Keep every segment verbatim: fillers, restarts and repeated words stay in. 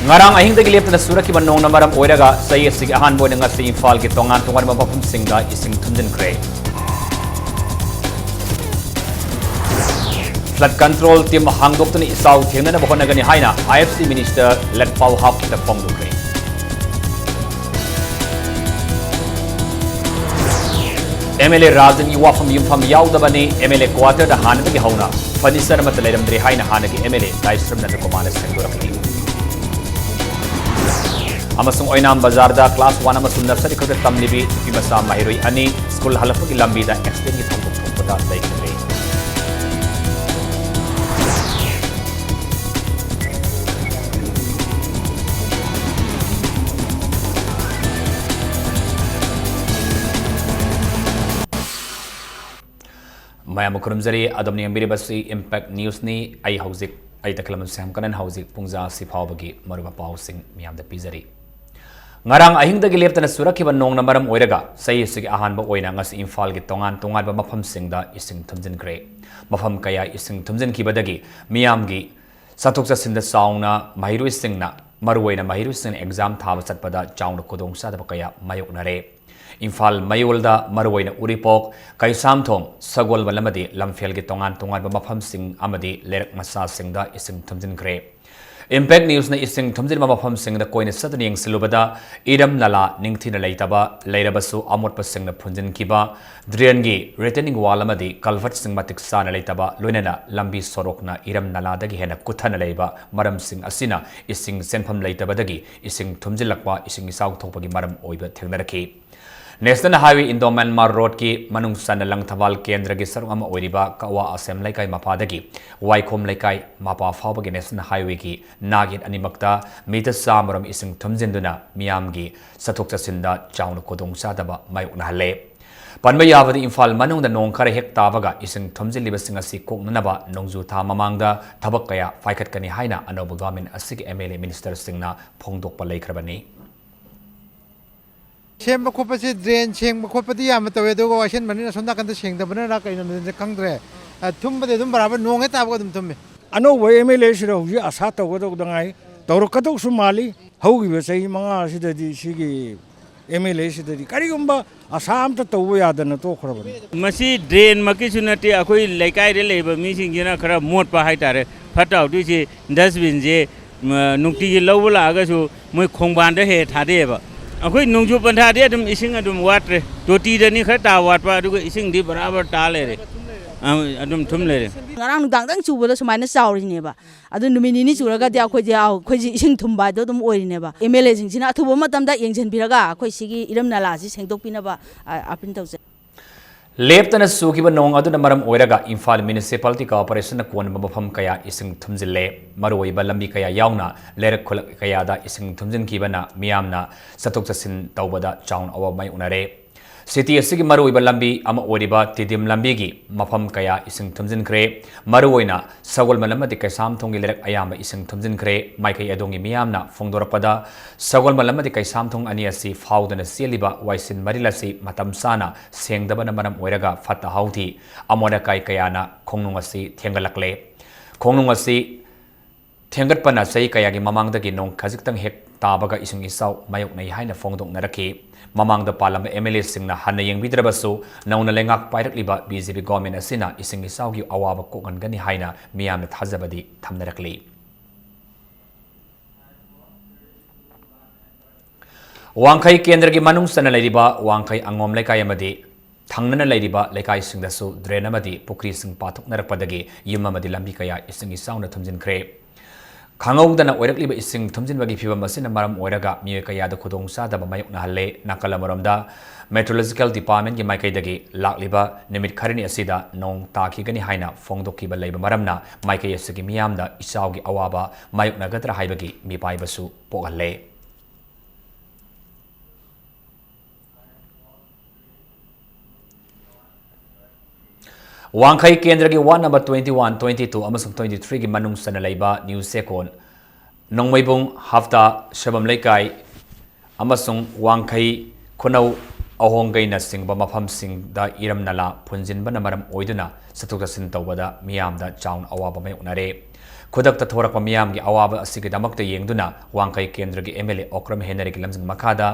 ꯉꯔꯥꯡ ꯑꯍꯤꯡꯗꯒꯤ ꯂꯦꯞꯇꯅ ꯆꯨꯔꯛꯈꯤꯕ ꯅꯣꯡꯅ ꯃꯔꯝ ꯑꯣꯏꯔꯒ ꯆꯍꯤ ꯑꯁꯤꯒꯤ ꯑꯍꯥꯟꯕ ꯑꯣꯏꯅ ꯉꯁꯤ ꯏꯝꯐꯥꯜꯒꯤ ꯇꯣꯉꯥꯟ ꯇꯣꯉꯥꯟꯕ ꯃꯐꯝꯁꯤꯡꯗ ꯏꯁꯤꯡ ꯊꯨꯝꯖꯤꯟꯈ꯭ꯔꯦ꯫ Flood control team ꯍꯥꯡꯗꯣꯛꯇꯨꯅ ꯏꯆꯥꯎ ꯊꯦꯡꯅꯅꯕ ꯍꯣꯠꯅꯒꯅꯤ ꯍꯥꯏꯅ I F C minister ꯂꯠꯄꯥꯎ ꯍꯥꯞꯀꯤꯗ ꯐꯣꯡꯗꯣꯛꯈ꯭ꯔꯦ꯫ M L A ꯔꯥꯖꯟꯒꯤ ꯋꯥꯐꯝ ꯌꯨꯝꯐꯝ ꯌꯥꯎꯗꯕꯅꯤ꯫ M L A quarter ꯗ ꯍꯥꯟꯅꯗꯒꯤ ꯍꯧꯅ furniture ꯑꯃꯠꯇ ꯂꯩꯔꯝꯗ꯭ꯔꯦ ꯍꯥꯏꯅ ꯍꯥꯟꯅꯒꯤ M L A ꯂꯥꯏꯁ꯭ꯔꯝ ꯅꯟꯗꯀꯨꯃꯥꯔꯅ ꯁꯦꯡꯗꯣꯔꯛꯂꯤ꯫ ꯑꯃꯁꯨꯡ ꯑꯣꯏꯅꯥꯝ ꯕꯖꯥꯔꯗ class one ꯑꯃꯁꯨꯡ nursery ꯈꯛꯇ ꯇꯝꯂꯤꯕꯤ ꯅꯨꯄꯤ ꯃꯆꯥ ꯃꯍꯩꯔꯣꯏ ꯑꯅꯤ ꯁ꯭ꯀꯨꯜ ꯍꯜꯂꯛꯄꯒꯤ ꯂꯝꯕꯤꯗ accident ꯀꯤ ꯊꯧꯗꯣꯛ ꯊꯣꯛꯄꯗ ꯂꯩꯈꯤꯗ꯭ꯔꯦ꯫ ꯃꯌꯥꯝꯕꯨ ꯈꯨꯔꯨꯝꯖꯔꯤ꯫ ꯑꯗꯣꯝꯅ ꯌꯦꯡꯕꯤꯔꯤꯕꯁꯤ Impact News ꯅꯤ꯫ ꯑꯩ ꯍꯧꯖꯤꯛ, ꯑꯩ ꯇꯈꯦꯜꯂꯝꯕꯝ ꯁ꯭ꯌꯥꯝꯀꯔꯟ, ꯍꯧꯖꯤꯛ ꯄꯨꯡꯖꯥ ꯑꯁꯤ ꯐꯥꯎꯕꯒꯤ ꯃꯔꯨꯑꯣꯏꯕ ꯄꯥꯎꯁꯤꯡ ꯃꯤꯌꯥꯝꯗ ꯄꯤꯖꯔꯤ꯫ ꯉꯔꯥꯡ ꯑꯍꯤꯡꯗꯒꯤ ꯂꯦꯞꯇꯅ ꯆꯨꯔꯛꯈꯤꯕ ꯅꯣꯡꯅ ꯃꯔꯝ ꯑꯣꯏꯔꯒ ꯆꯍꯤ ꯑꯁꯤꯒꯤ ꯑꯍꯥꯟꯕ ꯑꯣꯏꯅ ꯉꯁꯤ ꯏꯝꯐꯥꯜꯒꯤ ꯇꯣꯉꯥꯟ ꯇꯣꯉꯥꯟꯕ ꯃꯐꯝꯁꯤꯡꯗ ꯏꯁꯤꯡ ꯊꯨꯝꯖꯤꯟꯈ꯭ꯔꯦ꯫ ꯃꯐꯝ ꯀꯌꯥ ꯏꯁꯤꯡ ꯊꯨꯝꯖꯤꯟꯈꯤꯕꯗꯒꯤ ꯃꯤꯌꯥꯝꯒꯤ ꯆꯠꯊꯣꯛ ꯆꯠꯁꯤꯟꯗ ꯆꯥꯎꯅ ꯃꯍꯩꯔꯣꯏꯁꯤꯡꯅ, ꯃꯔꯨꯑꯣꯏꯅ ꯃꯍꯩꯔꯣꯏꯁꯤꯡꯅ exam ꯊꯥꯕ ꯆꯠꯄꯗ ꯆꯥꯎꯅ ꯈꯨꯗꯣꯡꯆꯥꯗꯕ ꯀꯌꯥ ꯃꯥꯌꯣꯛꯅꯔꯦ꯫ ꯏꯝꯐꯥꯜ ꯃꯌꯣꯜꯗ ꯃꯔꯨꯑꯣꯏꯅ ꯎꯔꯤꯄꯣꯛ, ꯀꯩꯁꯥꯝꯊꯣꯡ, ꯁꯒꯣꯜꯕꯟ ꯑꯃꯗꯤ ꯂꯝꯐꯦꯜꯒꯤ ꯇꯣꯉꯥꯟ ꯇꯣꯉꯥꯟꯕ ꯃꯐꯝꯁꯤꯡ ꯑꯃꯗꯤ ꯂꯩꯔꯛ ꯃꯆꯥꯁꯤꯡꯗ ꯏꯁꯤꯡ ꯊꯨꯝꯖꯤꯟꯈ꯭ꯔꯦ꯫ Impact News ꯅ ꯏꯁꯤꯡ ꯊꯨꯝꯖꯤꯟꯕ ꯃꯐꯝꯁꯤꯡꯗ ꯀꯣꯏꯅ ꯆꯠꯇꯨꯅ ꯌꯦꯡꯁꯤꯜꯂꯨꯕꯗ ꯏꯔꯝ ꯅꯂꯥ ꯅꯤꯡꯊꯤꯅ ꯂꯩꯇꯕ, ꯂꯩꯔꯕꯁꯨ ꯑꯃꯣꯠꯄꯁꯤꯡꯅ ꯐꯨꯟꯖꯤꯟꯈꯤꯕ, drain ꯒꯤ retaining wall ꯑꯃꯗꯤ culvert ꯁꯤꯡ ꯃꯇꯤꯛ ꯆꯥꯅ ꯂꯩꯇꯕ, ꯂꯣꯏꯅꯅ ꯂꯝꯕꯤ ꯁꯣꯔꯣꯛꯅ ꯏꯔꯝ ꯅꯂꯥꯗꯒꯤ ꯍꯦꯟꯅ ꯀꯨꯠꯊꯅ ꯂꯩꯕ ꯃꯔꯝꯁꯤꯡ ꯑꯁꯤꯅ ꯏꯁꯤꯡ ꯆꯦꯟꯐꯝ ꯂꯩꯇꯕꯗꯒꯤ ꯏꯁꯤꯡ ꯊꯨꯝꯖꯤꯜꯂꯛꯄ, ꯏꯁꯤꯡ ꯏꯆꯥꯎ ꯊꯣꯛꯄꯒꯤ ꯃꯔꯝ ꯑꯣꯏꯕ ꯊꯦꯡꯅꯔꯛꯈꯤ꯫ National Highway Indo Myanmar Road ꯀꯤ ꯃꯅꯨꯡ ꯆꯟꯅ ꯂꯪꯊꯕꯥꯜ ꯀꯦꯟꯗ꯭ꯔꯒꯤ ꯁꯔꯨꯛ ꯑꯃ ꯑꯣꯏꯔꯤꯕ ꯀꯋꯥ ꯑꯁꯦꯝ ꯂꯩꯀꯥꯏ ꯃꯄꯥꯗꯒꯤ ꯋꯥꯏꯈꯣꯝ ꯂꯩꯀꯥꯏ ꯃꯄꯥ ꯐꯥꯎꯕꯒꯤ National Highway ꯒꯤ ꯅꯥꯛꯌꯦꯠ ꯑꯅꯤꯃꯛꯇ ꯃꯤꯇꯔ ꯆꯥꯝꯃꯔꯣꯝ ꯏꯁꯤꯡ ꯊꯨꯝꯖꯤꯟꯗꯨꯅ ꯃꯤꯌꯥꯝꯒꯤ ꯆꯠꯊꯣꯛ ꯆꯠꯁꯤꯟꯗ ꯆꯥꯎꯅ ꯈꯨꯗꯣꯡꯆꯥꯗꯕ ꯃꯥꯌꯣꯛꯅꯍꯜꯂꯦ꯫ ꯄꯟꯕ ꯌꯥꯕꯗꯤ, ꯏꯝꯐꯥꯜ ꯃꯅꯨꯡꯗ ꯅꯣꯡ ꯈꯔ ꯍꯦꯛ ꯇꯥꯕꯒ ꯏꯁꯤꯡ ꯊꯨꯝꯖꯤꯜꯂꯤꯕꯁꯤꯡ ꯑꯁꯤ ꯀꯣꯛꯅꯅꯕ ꯅꯣꯡꯖꯨ ꯊꯥ ꯃꯃꯥꯡꯗ ꯊꯕꯛ ꯀꯌꯥ ꯄꯥꯏꯈꯠꯀꯅꯤ ꯍꯥꯏꯅ ꯑꯅꯧꯕ government ꯑꯁꯤꯒꯤ M L A minister ꯁꯤꯡꯅ ꯐꯣꯡꯗꯣꯛꯄ ꯂꯩꯈ꯭ꯔꯕꯅꯤ꯫ ꯁꯦꯝꯕ ꯈꯣꯠꯄꯁꯦ, drain ꯁꯦꯡꯕ ꯈꯣꯠꯄꯗꯤ ꯌꯥꯝꯅ ꯇꯧꯋꯦ, ꯑꯗꯨꯒ ꯋꯥꯏꯁꯟꯕꯅꯤꯅ ꯑꯁꯣꯝ ꯅꯥꯀꯟꯗ ꯁꯦꯡꯗꯕꯅꯔ ꯀꯩꯅꯣꯗꯤ ꯈꯪꯗ꯭ꯔꯦ꯫ ꯑ, ꯊꯨꯝꯕꯗꯤ ꯑꯗꯨꯝ ꯕꯔꯥꯕꯔ ꯅꯣꯡ ꯍꯦꯛ ꯇꯥꯕꯒ ꯑꯗꯨꯝ ꯊꯨꯝꯃꯦ꯫ ꯑꯅꯧꯕ M L A ꯁꯤꯗ ꯍꯧꯖꯤꯛ ꯑꯁꯥ ꯇꯧꯒꯗꯧꯗ ꯉꯥꯏ꯫ ꯇꯧꯔꯛꯀꯗꯧꯁꯨ ꯃꯥꯜꯂꯤ꯫ ꯍꯧꯈꯤꯕ ꯆꯍꯤ ꯃꯉꯥ ꯑꯁꯤꯗꯗꯤ ꯁꯤꯒꯤ ꯑꯦꯝ ꯑꯦꯜ ꯑꯦꯁꯤꯗꯗꯤ ꯀꯔꯤꯒꯨꯝꯕ ꯑꯁꯥ ꯑꯝꯇ ꯇꯧꯕ ꯌꯥꯗꯅ ꯇꯣꯛꯈ꯭ꯔꯕꯅꯤ꯫ ꯃꯁꯤ ꯗ꯭ꯔꯦꯟꯃꯛꯀꯤꯁꯨ ꯅꯠꯇꯦ, ꯑꯩꯈꯣꯏ ꯂꯩꯀꯥꯏꯗ ꯂꯩꯕ ꯃꯤꯁꯤꯡꯁꯤꯅ ꯈꯔ ꯃꯣꯠꯄ ꯍꯥꯏꯇꯥꯔꯦ꯫ ꯐꯠꯇ ꯍꯥꯎꯗꯣꯏꯁꯤ ꯗꯁꯕꯤꯟꯁꯦ ꯅꯨꯡꯇꯤꯒꯤ ꯂꯧꯕ ꯂꯥꯛꯑꯒꯁꯨ ꯃꯣꯏ ꯈꯣꯡꯕꯥꯟꯗ ꯍꯦꯛ ꯊꯥꯗꯩꯑꯕ꯫ ꯑꯩꯈꯣꯏ ꯅꯣꯡꯖꯨ ꯄꯟꯊꯥꯗꯤ ꯑꯗꯨꯝ ꯏꯁꯤꯡ ꯑꯗꯨꯝ ꯋꯥꯠꯇ꯭ꯔꯦ, ꯇꯣꯇꯤꯗꯅꯤ ꯈꯔ ꯇꯥ ꯋꯥꯠꯄ, ꯑꯗꯨꯒ ꯏꯁꯤꯡꯗꯤ ꯕꯔꯥꯕꯔ ꯇꯥ ꯂꯩꯔꯦ꯫ ꯑ, ꯑꯗꯨꯝ ꯊꯨꯝ ꯂꯩꯔꯦ꯫ ꯉꯔꯥꯡ ꯅꯨꯡꯗꯥꯡꯗꯪ ꯆꯨꯕꯗ ꯁꯨꯃꯥꯏꯅ ꯆꯥꯎꯔꯤꯅꯦꯕ꯫ ꯑꯗꯨ ꯅꯨꯃꯤꯠ ꯅꯤꯅꯤ ꯆꯨꯔꯒꯗꯤ ꯑꯩꯈꯣꯏꯗꯤ ꯑꯩꯈꯣꯏꯁꯤ ꯏꯁꯤꯡ ꯊꯨꯝꯕ ꯍꯥꯏꯗꯣ ꯑꯗꯨꯝ ꯑꯣꯏꯔꯤꯅꯦꯕ꯫ ꯑꯦꯝ ꯑꯦꯜ ꯑꯦꯁꯤꯡꯁꯤꯅ ꯑꯊꯨꯕ ꯃꯇꯝꯗ ꯌꯦꯡꯁꯤꯟꯕꯤꯔꯒ ꯑꯩꯈꯣꯏ ꯁꯤꯒꯤ ꯏꯔꯝ ꯅꯂꯥꯁꯤ ꯁꯦꯡꯗꯣꯛꯄꯤꯅꯕ ꯑꯥꯄꯤꯜ ꯇꯧꯖꯩ꯫ ꯂꯦꯞꯇꯅ ꯆꯨꯈꯤꯕ ꯅꯣꯡ ꯑꯗꯨꯅ ꯃꯔꯝ ꯑꯣꯏꯔꯒ ꯏꯝꯐꯥꯜ ꯃ꯭ꯌꯨꯅꯤꯁꯤꯄꯥꯂꯤꯇꯤ ꯀꯣꯔꯄꯣꯔꯦꯁꯟꯅ ꯀꯣꯟꯕ ꯃꯐꯝ ꯀꯌꯥ ꯏꯁꯤꯡ ꯊꯨꯝꯖꯤꯜꯂꯦ꯫ ꯃꯔꯨꯑꯣꯏꯕ ꯂꯝꯕꯤ ꯀꯌꯥ ꯌꯥꯎꯅ ꯂꯩꯔꯛ ꯈꯨꯜꯂꯛ ꯀꯌꯥꯗ ꯏꯁꯤꯡ ꯊꯨꯝꯖꯤꯟꯈꯤꯕꯅ ꯃꯤꯌꯥꯝꯅ ꯆꯠꯊꯣꯛ ꯆꯠꯁꯤꯟ ꯇꯧꯕꯗ ꯆꯥꯎꯅ ꯑꯋꯥꯕ ꯃꯥꯌꯣꯛꯅꯔꯦ꯫ ꯁꯤꯇꯤ ꯑꯁꯤꯒꯤ ꯃꯔꯨꯑꯣꯏꯕ ꯂꯝꯕꯤ ꯑꯃ ꯑꯣꯏꯔꯤꯕ ꯇꯤꯗꯤꯝ ꯂꯝꯕꯤꯒꯤ ꯃꯐꯝ ꯀꯌꯥ ꯏꯁꯤꯡ ꯊꯨꯝꯖꯤꯟꯈ꯭ꯔꯦ꯫ ꯃꯔꯨꯑꯣꯏꯅ ꯁꯒꯣꯜꯕꯟ ꯑꯃꯗꯤ ꯀꯩꯁꯥꯝꯊꯣꯡꯒꯤ ꯂꯩꯔꯛ ꯑꯌꯥꯝꯕ ꯏꯁꯤꯡ ꯊꯨꯝꯖꯤꯟꯈ꯭ꯔꯦ꯫ ꯃꯥꯏꯀꯩ ꯑꯗꯣꯝꯒꯤ ꯃꯤꯌꯥꯝꯅ ꯐꯣꯡꯗꯣꯔꯛꯄꯗ, ꯁꯒꯣꯜꯕꯟ ꯑꯃꯗꯤ ꯀꯩꯁꯥꯝꯊꯣꯡ ꯑꯅꯤ ꯑꯁꯤ ꯐꯥꯎꯗꯨꯅ ꯆꯦꯜꯂꯤꯕ ꯋꯥꯏꯁꯤꯟ ꯃꯔꯤꯜ ꯑꯁꯤ ꯃꯇꯝ ꯆꯥꯅ ꯁꯦꯡꯗꯕꯅ ꯃꯔꯝ ꯑꯣꯏꯔꯒ ꯐꯠꯇ ꯍꯥꯎꯊꯤ, ꯑꯃꯣꯠ ꯑꯀꯥꯏ ꯀꯌꯥꯅ ꯈꯣꯡꯅꯨꯡ ꯑꯁꯤ ꯊꯦꯡꯒꯠꯂꯛꯂꯦ꯫ ꯈꯣꯡꯅꯨꯡ ꯑꯁꯤ ꯊꯦꯡꯒꯠꯄꯅ ꯆꯍꯤ ꯀꯌꯥꯒꯤ ꯃꯃꯥꯡꯗꯒꯤ ꯅꯣꯡ ꯈꯖꯤꯛꯇꯪ ꯍꯦꯛ ꯇꯥꯕꯒ ꯏꯁꯤꯡ ꯏꯆꯥꯎ ꯃꯥꯌꯣꯛꯅꯩ ꯍꯥꯏꯅ ꯐꯣꯡꯗꯣꯛꯅꯔꯛꯈꯤ꯫ ꯃꯃꯥꯡꯗ ꯄꯥꯜꯂꯝꯕ ꯑꯦꯝ ꯑꯦꯜ ꯑꯦꯁꯤꯡꯅ ꯍꯟꯅ ꯌꯦꯡꯕꯤꯗ꯭ꯔꯕꯁꯨ, ꯅꯧꯅ ꯂꯩꯉꯥꯛ ꯄꯥꯏꯔꯛꯂꯤꯕ ꯕꯤ ꯖꯦ ꯄꯤ ꯒꯣꯔꯃꯦꯟ ꯑꯁꯤꯅ ꯏꯁꯤꯡ ꯏꯆꯥꯎꯒꯤ ꯑꯋꯥꯕ ꯀꯣꯛꯍꯟꯒꯅꯤ ꯍꯥꯏꯅ ꯃꯤꯌꯥꯝꯅ ꯊꯥꯖꯕꯗꯤ ꯊꯝꯅꯔꯛꯂꯤ꯫ ꯋꯥꯡꯈꯩ ꯀꯦꯟꯗ꯭ꯔꯒꯤ ꯃꯅꯨꯡ ꯆꯟꯅ ꯂꯩꯔꯤꯕ ꯋꯥꯡꯈꯩ ꯑꯉꯣꯝ ꯂꯩꯀꯥꯏ ꯑꯃꯗꯤ ꯊꯪꯅꯅ ꯂꯩꯔꯤꯕ ꯂꯩꯀꯥꯏꯁꯤꯡꯗꯁꯨ ꯗ꯭ꯔꯦꯟ ꯑꯃꯗꯤ ꯄꯨꯈ꯭ꯔꯤꯁꯤꯡ ꯄꯥꯊꯣꯛꯅꯔꯛꯄꯗꯒꯤ ꯌꯨꯝ ꯑꯃꯗꯤ ꯂꯝꯕꯤ ꯀꯌꯥ ꯏꯁꯤꯡ ꯏꯆꯥꯎꯅ ꯊꯨꯝꯖꯤꯟꯈ꯭ꯔꯦ꯫ ꯈꯪꯍꯧꯗꯅ ꯑꯣꯏꯔꯛꯂꯤꯕ ꯏꯁꯤꯡ ꯊꯨꯝꯖꯤꯟꯕꯒꯤ ꯐꯤꯚꯝ ꯑꯁꯤꯅ ꯃꯔꯝ ꯑꯣꯏꯔꯒ ꯃꯤꯑꯣꯏ ꯀꯌꯥꯗ ꯈꯨꯗꯣꯡꯆꯥꯗꯕ ꯃꯥꯌꯣꯛꯅꯍꯜꯂꯦ꯫ ꯅꯥꯀꯜ ꯑꯃꯔꯣꯝꯗ, ꯃꯦꯇ꯭ꯔꯣꯂꯣꯖꯤꯀꯦꯜ ꯗꯤꯄꯥꯔꯠꯃꯦꯟꯒꯤ ꯃꯥꯏꯀꯩꯗꯒꯤ ꯂꯥꯛꯂꯤꯕ ꯅꯨꯃꯤꯠ ꯈꯔꯅꯤ ꯑꯁꯤꯗ ꯅꯣꯡ ꯇꯥꯈꯤꯒꯅꯤ ꯍꯥꯏꯅ ꯐꯣꯡꯗꯣꯛꯈꯤꯕ ꯂꯩꯕ ꯃꯔꯝꯅ, ꯃꯥꯏꯀꯩ ꯑꯁꯤꯒꯤ ꯃꯤꯌꯥꯝꯗ ꯏꯆꯥꯎꯒꯤ ꯑꯋꯥꯕ ꯃꯥꯌꯣꯛꯅꯒꯗ꯭ꯔꯥ ꯍꯥꯏꯕꯒꯤ ꯃꯤꯄꯥꯏꯕꯁꯨ ꯄꯣꯛꯍꯜꯂꯦ꯫ ꯋꯥꯡꯈꯩ ꯀꯦꯟꯗ꯭ꯔꯒꯤ ward number twenty one, twenty two ꯑꯃꯁꯨꯡ twenty three ꯒꯤ ꯃꯅꯨꯡ ꯆꯟꯅ ꯂꯩꯕ ꯅ꯭ꯌꯨ ꯆꯦꯛꯀꯣꯟ, ꯅꯣꯡꯃꯩꯕꯨꯡ, ꯍꯞꯇꯥ, ꯁꯣꯏꯕꯝ ꯂꯩꯀꯥꯏ ꯑꯃꯁꯨꯡ ꯋꯥꯡꯈꯩ ꯈꯨꯅꯧ ꯑꯍꯣꯡꯒꯩꯅ ꯆꯤꯡꯕ ꯃꯐꯝꯁꯤꯡꯗ ꯏꯔꯝ ꯅꯂꯥ ꯐꯨꯟꯖꯤꯟꯕꯅ ꯃꯔꯝ ꯑꯣꯏꯗꯨꯅ ꯆꯠꯊꯣꯛ ꯆꯠꯁꯤꯟ ꯇꯧꯕꯗ ꯃꯤꯌꯥꯝꯗ ꯆꯥꯎꯅ ꯑꯋꯥꯕ ꯃꯥꯌꯣꯛꯅꯔꯦ꯫ ꯈꯨꯗꯛꯇ ꯊꯣꯔꯛꯄ ꯃꯤꯌꯥꯝꯒꯤ ꯑꯋꯥꯕ ꯑꯁꯤꯒꯤꯗꯃꯛꯇ ꯌꯦꯡꯗꯨꯅ ꯋꯥꯡꯈꯩ ꯀꯦꯟꯗ꯭ꯔꯒꯤ MLA ꯑꯣꯀ꯭ꯔꯝ ꯍꯦꯅꯔꯤꯒꯤ ꯂꯝꯖꯤꯡ ꯃꯈꯥꯗ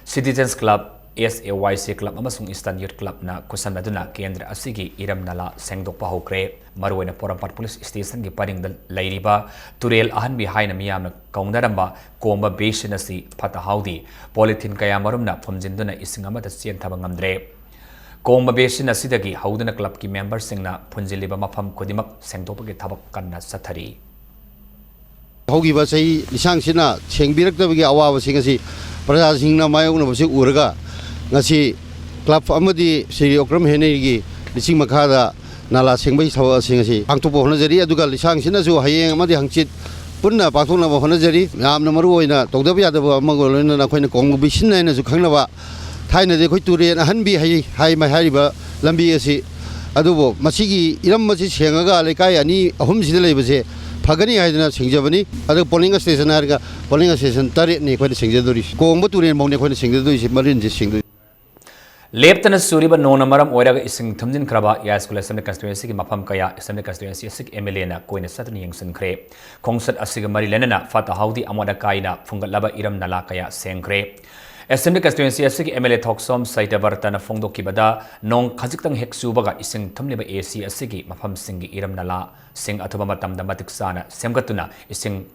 Citizens Club, S A Y C Club ꯑꯃꯁꯨꯡ Eastern Youth Clubꯅ ꯈꯨꯠꯁꯝꯅꯗꯨꯅ ꯀꯦꯟꯗ꯭ꯔ ꯑꯁꯤꯒꯤ ꯏꯔꯝ ꯅꯂꯥ ꯁꯦꯡꯗꯣꯛꯄ ꯍꯧꯈ꯭ꯔꯦ꯫ ꯃꯔꯨꯑꯣꯏꯅ ꯄꯣꯔꯣꯝꯄꯥꯠ ꯄꯨꯂꯤꯁ ꯁ꯭ꯇꯦꯁꯟꯒꯤ ꯄꯔꯤꯡꯗ ꯂꯩꯔꯤꯕ ꯇꯨꯔꯦꯜ ꯑꯍꯟꯕꯤ ꯍꯥꯏꯅ ꯃꯤꯌꯥꯝꯅ ꯀꯧꯅꯔꯝꯕ ꯀꯣꯝꯕ ꯕꯦꯁꯤꯟ ꯑꯁꯤ ꯐꯠꯇ ꯍꯥꯎꯗꯤ ꯄꯣꯂꯤꯊꯤꯟ ꯀꯌꯥ ꯃꯔꯨꯝꯅ ꯐꯨꯝꯖꯤꯟꯗꯨꯅ ꯏꯁꯤꯡ ꯑꯃꯠꯇ ꯆꯦꯟꯊꯕ ꯉꯝꯗ꯭ꯔꯦ꯫ ꯀꯣꯝꯕ ꯕꯦꯁꯤꯟ ꯑꯁꯤꯗꯒꯤ ꯍꯧꯗꯨꯅ ꯀ꯭ꯂꯕꯀꯤ ꯃꯦꯝꯕꯔꯁꯤꯡꯅ ꯐꯨꯟꯖꯤꯜꯂꯤꯕ ꯃꯐꯝ ꯈꯨꯗꯤꯡꯃꯛ ꯁꯦꯡꯗꯣꯛꯄꯒꯤ ꯊꯕꯛ ꯀꯟꯅ ꯆꯠꯊꯔꯤ꯫ ꯍꯧꯈꯤꯕ ꯆꯍꯤ ꯂꯤꯁꯥꯡꯁꯤꯠꯅ ꯁꯦꯡꯕꯤꯔꯛꯇꯕꯒꯤ ꯑꯋꯥꯕꯁꯤꯡ ꯑꯁꯤ ꯄ꯭ꯔꯖꯥꯁꯤꯡꯅ ꯃꯥꯌꯣꯛꯅꯕꯁꯤ ꯎꯔꯒ ꯉꯁꯤ ꯀ꯭ꯂꯕ ꯑꯃꯗꯤ ꯁ꯭ꯔꯤ ꯑꯣꯀ꯭ꯔꯝ ꯍꯦꯅꯔꯤꯒꯤ ꯂꯤꯁꯤꯡ ꯃꯈꯥꯗ ꯅꯥꯂꯥ ꯁꯦꯡꯕꯒꯤ ꯊꯕꯛꯁꯤꯡ ꯑꯁꯤ ꯄꯥꯡꯊꯣꯛꯄ ꯍꯣꯠꯅꯖꯔꯤ꯫ ꯑꯗꯨꯒ ꯂꯤꯁꯥꯡꯁꯤꯠꯅꯁꯨ ꯍꯌꯦꯡ ꯑꯃꯗꯤ ꯍꯪꯆꯤꯠ ꯄꯨꯟꯅ ꯄꯥꯡꯊꯣꯛꯅꯕ ꯍꯣꯠꯅꯖꯔꯤ꯫ ꯌꯥꯝꯅ ꯃꯔꯨ ꯑꯣꯏꯅ ꯇꯧꯗꯕ ꯌꯥꯗꯕ ꯑꯃꯒ ꯂꯣꯏꯅꯅ ꯑꯩꯈꯣꯏꯅ ꯀꯣꯝꯕ ꯕꯦꯁꯤꯟ ꯍꯥꯏꯅꯁꯨ ꯈꯪꯅꯕ ꯊꯥꯏꯅꯗꯤ ꯑꯩꯈꯣꯏ ꯇꯨꯔꯦꯟ ꯑꯍꯟꯕꯤ ꯍꯥꯏ ꯍꯥꯏꯔꯤꯕ ꯂꯝꯕꯤ ꯑꯁꯤ, ꯑꯗꯨꯕꯨ ꯃꯁꯤꯒꯤ ꯏꯔꯝ ꯑꯁꯤ ꯁꯦꯡꯉꯒ ꯂꯩꯀꯥꯏ ꯑꯅꯤ ꯑꯍꯨꯝꯁꯤꯗ ꯂꯩꯕꯁꯦ ꯐꯒꯅꯤ ꯍꯥꯏꯗꯅ ꯁꯦꯡꯖꯕꯅꯤ꯫ ꯑꯗꯨꯒ ꯄꯣꯂꯤꯡ ꯁ꯭ꯇꯦꯁꯟ ꯍꯥꯏꯔꯒ ꯄꯣꯂꯤꯡ ꯁ꯭ꯇꯦꯁꯟ ꯇꯔꯦꯠꯅꯤ ꯑꯩꯈꯣꯏꯅ ꯁꯦꯡꯖꯗꯣꯔꯤꯁꯤ꯫ ꯀꯣꯡꯕ ꯇꯨꯔꯦꯟꯐꯧꯅꯤ ꯑꯩꯈꯣꯏꯅ ꯁꯦꯡꯖꯗꯣꯏꯁꯤ, ꯃꯔꯤꯟꯁꯦ ꯁꯦꯡꯗꯣꯏꯁꯤ꯫ ꯂꯦꯞꯇꯅ ꯆꯨꯔꯤꯕ ꯅꯣꯡꯅ ꯃꯔꯝ ꯑꯣꯏꯔꯒ ꯏꯁꯤꯡ ꯊꯨꯝꯖꯤꯟꯈ꯭ꯔꯕ ꯌꯥꯏꯁ꯭ꯀꯨꯜ ꯑꯦꯁꯦꯝꯕ꯭ꯂꯤ ꯀꯟꯁꯇꯤꯇ꯭ꯋꯦꯟꯁꯤꯒꯤ ꯃꯐꯝ ꯀꯌꯥ ꯑꯦꯁꯦꯝꯕ꯭ꯂꯤ ꯀꯟꯁꯇꯤꯇ꯭ꯋꯦꯟꯁꯤ ꯑꯁꯤꯒꯤ MLAꯅ ꯀꯣꯏꯅ ꯆꯠꯇꯨꯅ ꯌꯦꯡꯁꯤꯟꯈ꯭ꯔꯦ꯫ ꯈꯣꯡꯆꯠ ꯑꯁꯤꯒ ꯃꯔꯤ ꯂꯩꯅꯅ ꯐꯠꯇ ꯍꯥꯎꯗꯤ ꯑꯃꯣꯠ ꯑꯀꯥꯏꯅ ꯐꯨꯡꯒꯠꯂꯕ ꯏꯔꯝ ꯅꯂꯥ ꯀꯌꯥ ꯁꯦꯡꯈ꯭ꯔꯦ꯫ ꯑꯦꯁꯦꯝꯕ꯭ꯂꯤ ꯀꯟꯁꯇꯤꯇ꯭ꯋꯦꯟꯁꯤ ꯑꯁꯤꯒꯤ MLA ꯊꯣꯛꯁꯣꯝ ꯁꯩꯇꯕꯔꯇꯅ ꯐꯣꯡꯗꯣꯛꯈꯤꯕꯗ, ꯅꯣꯡ ꯈꯖꯤꯛꯇꯪ ꯍꯦꯛ ꯆꯨꯕꯒ ꯏꯁꯤꯡ ꯊꯨꯝꯂꯤꯕ AC ꯑꯁꯤꯒꯤ ꯃꯐꯝꯁꯤꯡꯒꯤ ꯏꯔꯝ ꯅꯂꯥꯁꯤꯡ ꯑꯊꯨꯕ ꯃꯇꯝꯗ ꯃꯇꯤꯛ ꯆꯥꯅ ꯁꯦꯝꯒꯠꯇꯨꯅ ꯏꯁꯤꯡ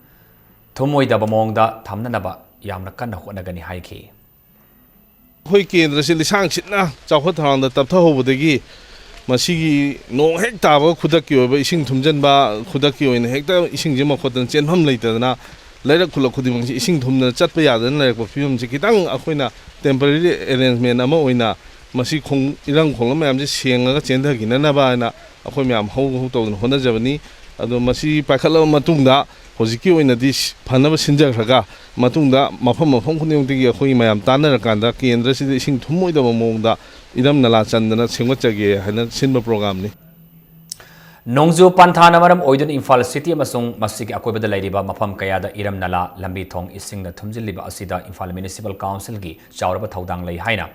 ꯊꯨꯝꯃꯣꯏꯗꯕ ꯃꯑꯣꯡꯗ ꯊꯝꯅꯅꯕ ꯌꯥꯝꯅ ꯀꯟꯅ ꯍꯣꯠꯅꯒꯅꯤ ꯍꯥꯏꯈꯤ꯫ ꯑꯩꯈꯣꯏ ꯀꯦꯟꯗ꯭ꯔꯁꯤ ꯂꯤꯁꯥꯡ ꯁꯤꯠꯅ ꯆꯥꯎꯈꯠ ꯊꯧꯔꯥꯡꯗ ꯇꯞꯊꯍꯧꯕꯗꯒꯤ ꯃꯁꯤꯒꯤ ꯅꯣꯡ ꯍꯦꯛ ꯇꯥꯕꯒ ꯈꯨꯗꯛꯀꯤ ꯑꯣꯏꯕ ꯏꯁꯤꯡ ꯊꯨꯝꯖꯤꯟꯕ, ꯈꯨꯗꯛꯀꯤ ꯑꯣꯏꯅ ꯍꯦꯛꯇ ꯏꯁꯤꯡꯁꯦ ꯃꯈꯣꯠꯇꯅ ꯆꯦꯟꯐꯝ ꯂꯩꯇꯗꯅ ꯂꯩꯔꯛ ꯈꯨꯜꯂꯛ ꯈꯨꯗꯤꯡꯃꯛꯁꯤ ꯏꯁꯤꯡ ꯊꯨꯝꯗꯅ ꯆꯠꯄ ꯌꯥꯗꯅ ꯂꯩꯔꯛꯄ ꯐꯤꯕꯝꯁꯤ ꯈꯤꯇꯪ ꯑꯩꯈꯣꯏꯅ temporary arrangement ꯑꯃ ꯑꯣꯏꯅ ꯃꯁꯤ ꯈꯣꯡ-, ꯏꯔꯝ ꯈꯣꯡꯂꯝ ꯃꯌꯥꯝꯁꯤ ꯁꯦꯡꯉꯒ ꯆꯦꯟꯊꯈꯤꯅꯅꯕ ꯍꯥꯏꯅ ꯑꯩꯈꯣꯏ ꯃꯌꯥꯝ ꯍꯧ ꯍꯧ ꯇꯧꯗꯅ ꯍꯣꯠꯅꯖꯕꯅꯤ꯫ ꯑꯗꯣ ꯃꯁꯤ ꯄꯥꯏꯈꯠꯂꯕ ꯃꯇꯨꯡꯗ ꯍꯧꯖꯤꯛꯀꯤ ꯑꯣꯏꯅꯗꯤ ꯐꯅꯕ ꯁꯤꯟꯖꯈ꯭ꯔꯒ, ꯃꯇꯨꯡꯗ ꯃꯐꯝ ꯃꯐꯝ ꯈꯨꯗꯤꯡꯃꯛꯇꯒꯤ ꯑꯩꯈꯣꯏ ꯃꯌꯥꯝ ꯇꯥꯟꯅꯔꯀꯥꯟꯗ ꯀꯦꯟꯗ꯭ꯔꯁꯤꯗ ꯏꯁꯤꯡ ꯊꯨꯝꯃꯣꯏꯗꯕ ꯃꯑꯣꯡꯗ ꯏꯔꯝ ꯅꯂꯥ ꯆꯟꯗꯅ ꯁꯦꯝꯒꯠꯆꯒꯦ ꯍꯥꯏꯅ ꯁꯤꯟꯕ programꯅꯤ꯫ ꯅꯣꯡꯖꯨ ꯄꯟꯊꯥꯅ ꯃꯔꯝ ꯑꯣꯏꯗꯨꯅ ꯏꯝꯐꯥꯜ city ꯑꯃꯁꯨꯡ ꯃꯁꯤꯒꯤ ꯑꯀꯣꯏꯕꯗ ꯂꯩꯔꯤꯕ ꯃꯐꯝ ꯀꯌꯥꯗ ꯏꯔꯝ ꯅꯂꯥ, ꯂꯝꯕꯤ ꯊꯣꯡ ꯏꯁꯤꯡꯅ ꯊꯨꯝꯖꯤꯜꯂꯤꯕ ꯑꯁꯤꯗ ꯏꯝꯐꯥꯜ Municipal Councilꯒꯤ ꯆꯥꯎꯔꯕ ꯊꯧꯗꯥꯡ ꯂꯩ ꯍꯥꯏꯅ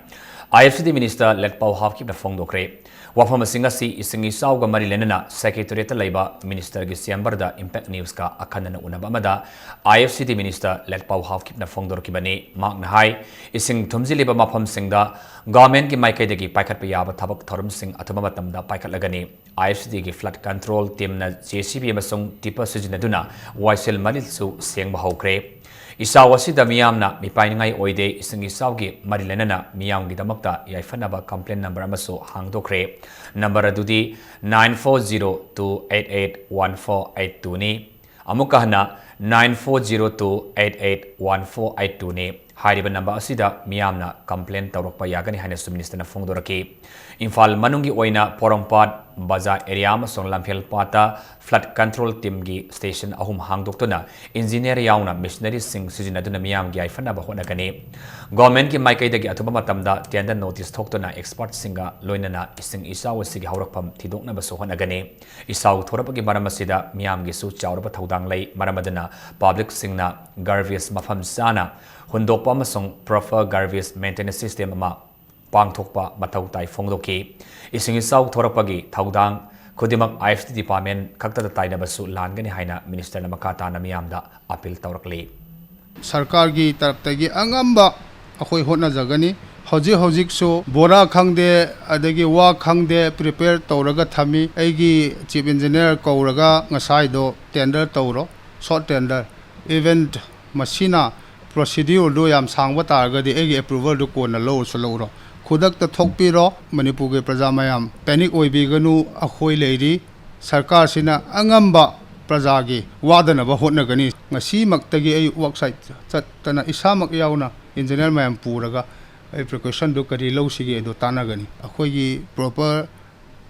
IFCD Minister ꯂꯦꯠꯄꯥꯎ ꯍꯥꯎꯀꯤꯞꯅ ꯐꯣꯡꯗꯣꯛꯈ꯭ꯔꯦ꯫ ꯋꯥꯐꯝꯁꯤꯡ ꯑꯁꯤ ꯏꯁꯤꯡ ꯏꯆꯥꯎꯒ ꯃꯔꯤ ꯂꯩꯅꯅ Secretariatꯇ ꯂꯩꯕ Ministerꯒꯤ chamberꯗ Impact Newsꯀ ꯑꯈꯟꯅꯅ ꯎꯅꯕ ꯑꯃꯗ IFCD Minister ꯂꯦꯠꯄꯥꯎ ꯍꯥꯎꯀꯤꯞꯅ ꯐꯣꯡꯗꯣꯔꯛꯈꯤꯕꯅꯤ꯫ ꯃꯍꯥꯛꯅ ꯍꯥꯏ, ꯏꯁꯤꯡ ꯊꯨꯝꯖꯤꯜꯂꯤꯕ ꯃꯐꯝꯁꯤꯡꯗ governmentꯀꯤ ꯃꯥꯏꯀꯩꯗꯒꯤ ꯄꯥꯏꯈꯠꯄ ꯌꯥꯕ ꯊꯕꯛ ꯊꯧꯔꯝꯁꯤꯡ ꯑꯊꯨꯕ ꯃꯇꯝꯗ ꯄꯥꯏꯈꯠꯂꯒꯅꯤ꯫ IFCDꯒꯤ flood control teamꯅ JCB ꯑꯃꯁꯨꯡ tipper ꯁꯤꯖꯤꯟꯅꯗꯨꯅ ꯋꯥꯏꯁꯦꯜ ꯃꯔꯤꯜꯁꯨ ꯁꯦꯡꯕ ꯍꯧꯈ꯭ꯔꯦ꯫ ꯏꯆꯥꯎ ꯑꯁꯤꯗ ꯃꯤꯌꯥꯝꯅ ꯃꯤꯄꯥꯏꯅꯤꯡꯉꯥꯏ ꯑꯣꯏꯗꯦ꯫ ꯏꯁꯤꯡ ꯏꯆꯥꯎꯒꯤ ꯃꯔꯤ ꯂꯩꯅꯅ ꯃꯤꯌꯥꯝꯒꯤꯗꯃꯛꯇ ꯌꯥꯏꯐꯅꯕ complaint number ꯑꯃꯁꯨ ꯍꯥꯡꯗꯣꯛꯈ꯭ꯔꯦ꯫ Number ꯑꯗꯨꯗꯤ nine four zero two eight eight one four eight twoꯅꯤ꯫ ꯑꯃꯨꯛꯀ ꯍꯟꯅ nine four zero two eight eight one four eight twoꯅꯤ꯫ ꯍꯥꯏꯔꯤꯕ number ꯑꯁꯤꯗ ꯃꯤꯌꯥꯝꯅ complaint ꯇꯧꯔꯛꯄ ꯌꯥꯒꯅꯤ ꯍꯥꯏꯅꯁꯨ Ministerꯅ ꯐꯣꯡꯗꯣꯔꯛꯈꯤ꯫ ꯏꯝꯐꯥꯜ ꯃꯅꯨꯡꯒꯤ ꯑꯣꯏꯅ ꯄꯣꯔꯣꯝꯄꯥꯠ, ꯕꯖꯥꯔ area ꯑꯃꯁꯨꯡ ꯂꯝꯐꯦꯜ ꯄꯥꯠꯇ flood control teamꯒꯤ station ꯑꯍꯨꯝ ꯍꯥꯡꯗꯣꯛꯇꯨꯅ engineer ꯌꯥꯎꯅ machineryꯁꯤꯡ ꯁꯤꯖꯤꯟꯅꯗꯨꯅ ꯃꯤꯌꯥꯝꯒꯤ ꯌꯥꯏꯐꯅꯕ ꯍꯣꯠꯅꯒꯅꯤ꯫ Governmentꯀꯤ ꯃꯥꯏꯀꯩꯗꯒꯤ ꯑꯊꯨꯕ ꯃꯇꯝꯗ tender notice ꯊꯣꯛꯇꯨꯅ expertꯁꯤꯡꯒ ꯂꯣꯏꯅꯅ ꯏꯁꯤꯡ ꯏꯆꯥꯎ ꯑꯁꯤꯒꯤ ꯍꯧꯔꯛꯐꯝ ꯊꯤꯗꯣꯛꯅꯕꯁꯨ ꯍꯣꯠꯅꯒꯅꯤ꯫ ꯏꯆꯥꯎ ꯊꯣꯔꯛꯄꯒꯤ ꯃꯔꯝ ꯑꯁꯤꯗ ꯃꯤꯌꯥꯝꯒꯤꯁꯨ ꯆꯥꯎꯔꯕ ꯊꯧꯗꯥꯡ ꯂꯩ꯫ ꯃꯔꯝ ꯑꯗꯨꯅ publicꯁꯤꯡꯅ garbage ꯃꯐꯝ ꯆꯥꯅ ꯍꯨꯟꯗꯣꯛꯄ ꯑꯃꯁꯨꯡ proper garbage maintenance system ꯑꯃ ꯄꯥꯡꯊꯣꯛꯄ ꯃꯊꯧ ꯇꯥꯏ ꯐꯣꯡꯗꯣꯛꯈꯤ꯫ ꯏꯁꯤꯡ ꯏꯆꯥꯎ ꯊꯣꯔꯛꯄꯒꯤ ꯊꯧꯗꯥꯡ ꯈꯨꯗꯤꯡꯃꯛ IFCD department ꯈꯛꯇꯗ ꯇꯥꯏꯅꯕꯁꯨ ꯂꯥꯟꯒꯅꯤ ꯍꯥꯏꯅ Ministerꯅ ꯃꯈꯥ ꯇꯥꯅ ꯃꯤꯌꯥꯝꯗ appeal ꯇꯧꯔꯛꯂꯤ꯫ ꯁꯔꯀꯥꯔꯒꯤ ꯇꯔꯞꯇꯒꯤ ꯑꯉꯝꯕ ꯑꯩꯈꯣꯏ ꯍꯣꯠꯅꯖꯒꯅꯤ꯫ ꯍꯧꯖꯤꯛ ꯍꯧꯖꯤꯛꯁꯨ ꯕꯣꯔꯥ ꯈꯪꯗꯦ, ꯑꯗꯒꯤ ꯋꯥ ꯈꯪꯗꯦ, prepare ꯇꯧꯔꯒ ꯊꯝꯃꯤ꯫ ꯑꯩꯒꯤ chief engineer ꯀꯧꯔꯒ ꯉꯁꯥꯏꯗꯣ tender ꯇꯧꯔꯣ, short tender, even ꯃꯁꯤꯅ procedureꯗꯨ ꯌꯥꯝ ꯁꯥꯡꯕ ꯇꯥꯔꯒꯗꯤ ꯑꯩꯒꯤ approvalꯗꯨ ꯀꯣꯟꯅ ꯂꯧꯔꯁꯨ ꯂꯧꯔꯣ꯫ ꯈꯨꯗꯛꯇ ꯊꯣꯛꯄꯤꯔꯣ꯫ ꯃꯅꯤꯄꯨꯔꯒꯤ ꯄ꯭ꯔꯖꯥ ꯃꯌꯥꯝ panic ꯑꯣꯏꯕꯤꯒꯅꯨ꯫ ꯑꯩꯈꯣꯏ ꯂꯩꯔꯤ꯫ ꯁꯔꯀꯥꯔꯁꯤꯅ ꯑꯉꯝꯕ ꯄ꯭ꯔꯖꯥꯒꯤ ꯋꯥꯗꯅꯕ ꯍꯣꯠꯅꯒꯅꯤ꯫ ꯉꯁꯤꯃꯛꯇꯒꯤ ꯑꯩ work site ꯆꯠꯇꯅ ꯏꯁꯥꯃꯛ ꯌꯥꯎꯅ engineer ꯃꯌꯥꯝ ꯄꯨꯔꯒ ꯑꯩ precautionꯗꯨ ꯀꯔꯤ ꯂꯧꯁꯤꯒꯦ ꯑꯗꯨ ꯇꯥꯟꯅꯒꯅꯤ꯫ ꯑꯩꯈꯣꯏꯒꯤ proper,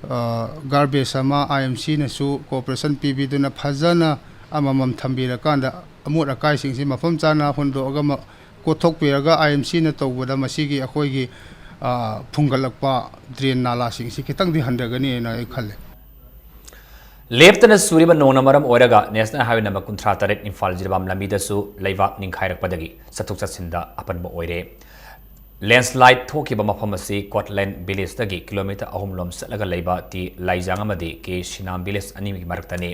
ꯑ, garbage ꯑꯃ IMCꯅꯁꯨ cooperation ꯄꯤꯕꯤꯗꯨꯅ ꯐꯖꯅ ꯑꯃꯃꯝ ꯊꯝꯕꯤꯔꯀꯥꯟꯗ ꯑꯃꯣꯠ ꯑꯀꯥꯏꯁꯤꯡꯁꯤ ꯃꯐꯝ ꯆꯥꯅ ꯍꯨꯟꯗꯣꯛꯑꯒ ꯃ-, ꯀꯣꯠꯊꯣꯛꯄꯤꯔꯒ IMCꯅ ꯇꯧꯕꯗ ꯃꯁꯤꯒꯤ ꯑꯩꯈꯣꯏꯒꯤ, ꯑ, ꯐꯨꯡꯒꯠꯂꯛꯄ drain ꯅꯥꯂꯥꯁꯤꯡꯁꯤ ꯈꯤꯇꯪꯗꯤ ꯍꯟꯊꯒꯅꯤꯅ ꯑꯩ ꯈꯜꯂꯦ꯫ ꯂꯦꯞꯇꯅ ꯆꯨꯔꯤꯕ ꯅꯣꯡꯅ ꯃꯔꯝ ꯑꯣꯏꯔꯒ National Highway number ꯀꯨꯟꯊ꯭ꯔꯥ ꯇꯔꯦꯠ ꯏꯝꯐꯥꯜ ꯖꯤꯔꯤꯕꯥꯝ ꯂꯝꯕꯤꯗꯁꯨ ꯂꯩꯕꯥꯛ ꯅꯤꯡꯈꯥꯏꯔꯛꯄꯗꯒꯤ ꯆꯠꯊꯣꯛ ꯆꯠꯁꯤꯟꯗ ꯑꯄꯟꯕ ꯑꯣꯏꯔꯦ꯫ Landslide ꯊꯣꯛꯈꯤꯕ ꯃꯐꯝ ꯑꯁꯤ ꯀꯣꯠꯂꯦꯟ ꯚꯤꯂꯦꯖꯇꯒꯤ ꯀꯤꯂꯣꯃꯤꯇꯔ ꯑꯍꯨꯝ ꯂꯣꯝ ꯆꯠꯂꯒ ꯂꯩꯕ ꯇꯤ ꯂꯥꯏꯖꯥꯡ ꯑꯃꯗꯤ ꯀꯦ ꯁꯤꯅꯥꯝ ꯚꯤꯂꯦꯖ ꯑꯅꯤꯒꯤ ꯃꯔꯛꯇꯅꯤ꯫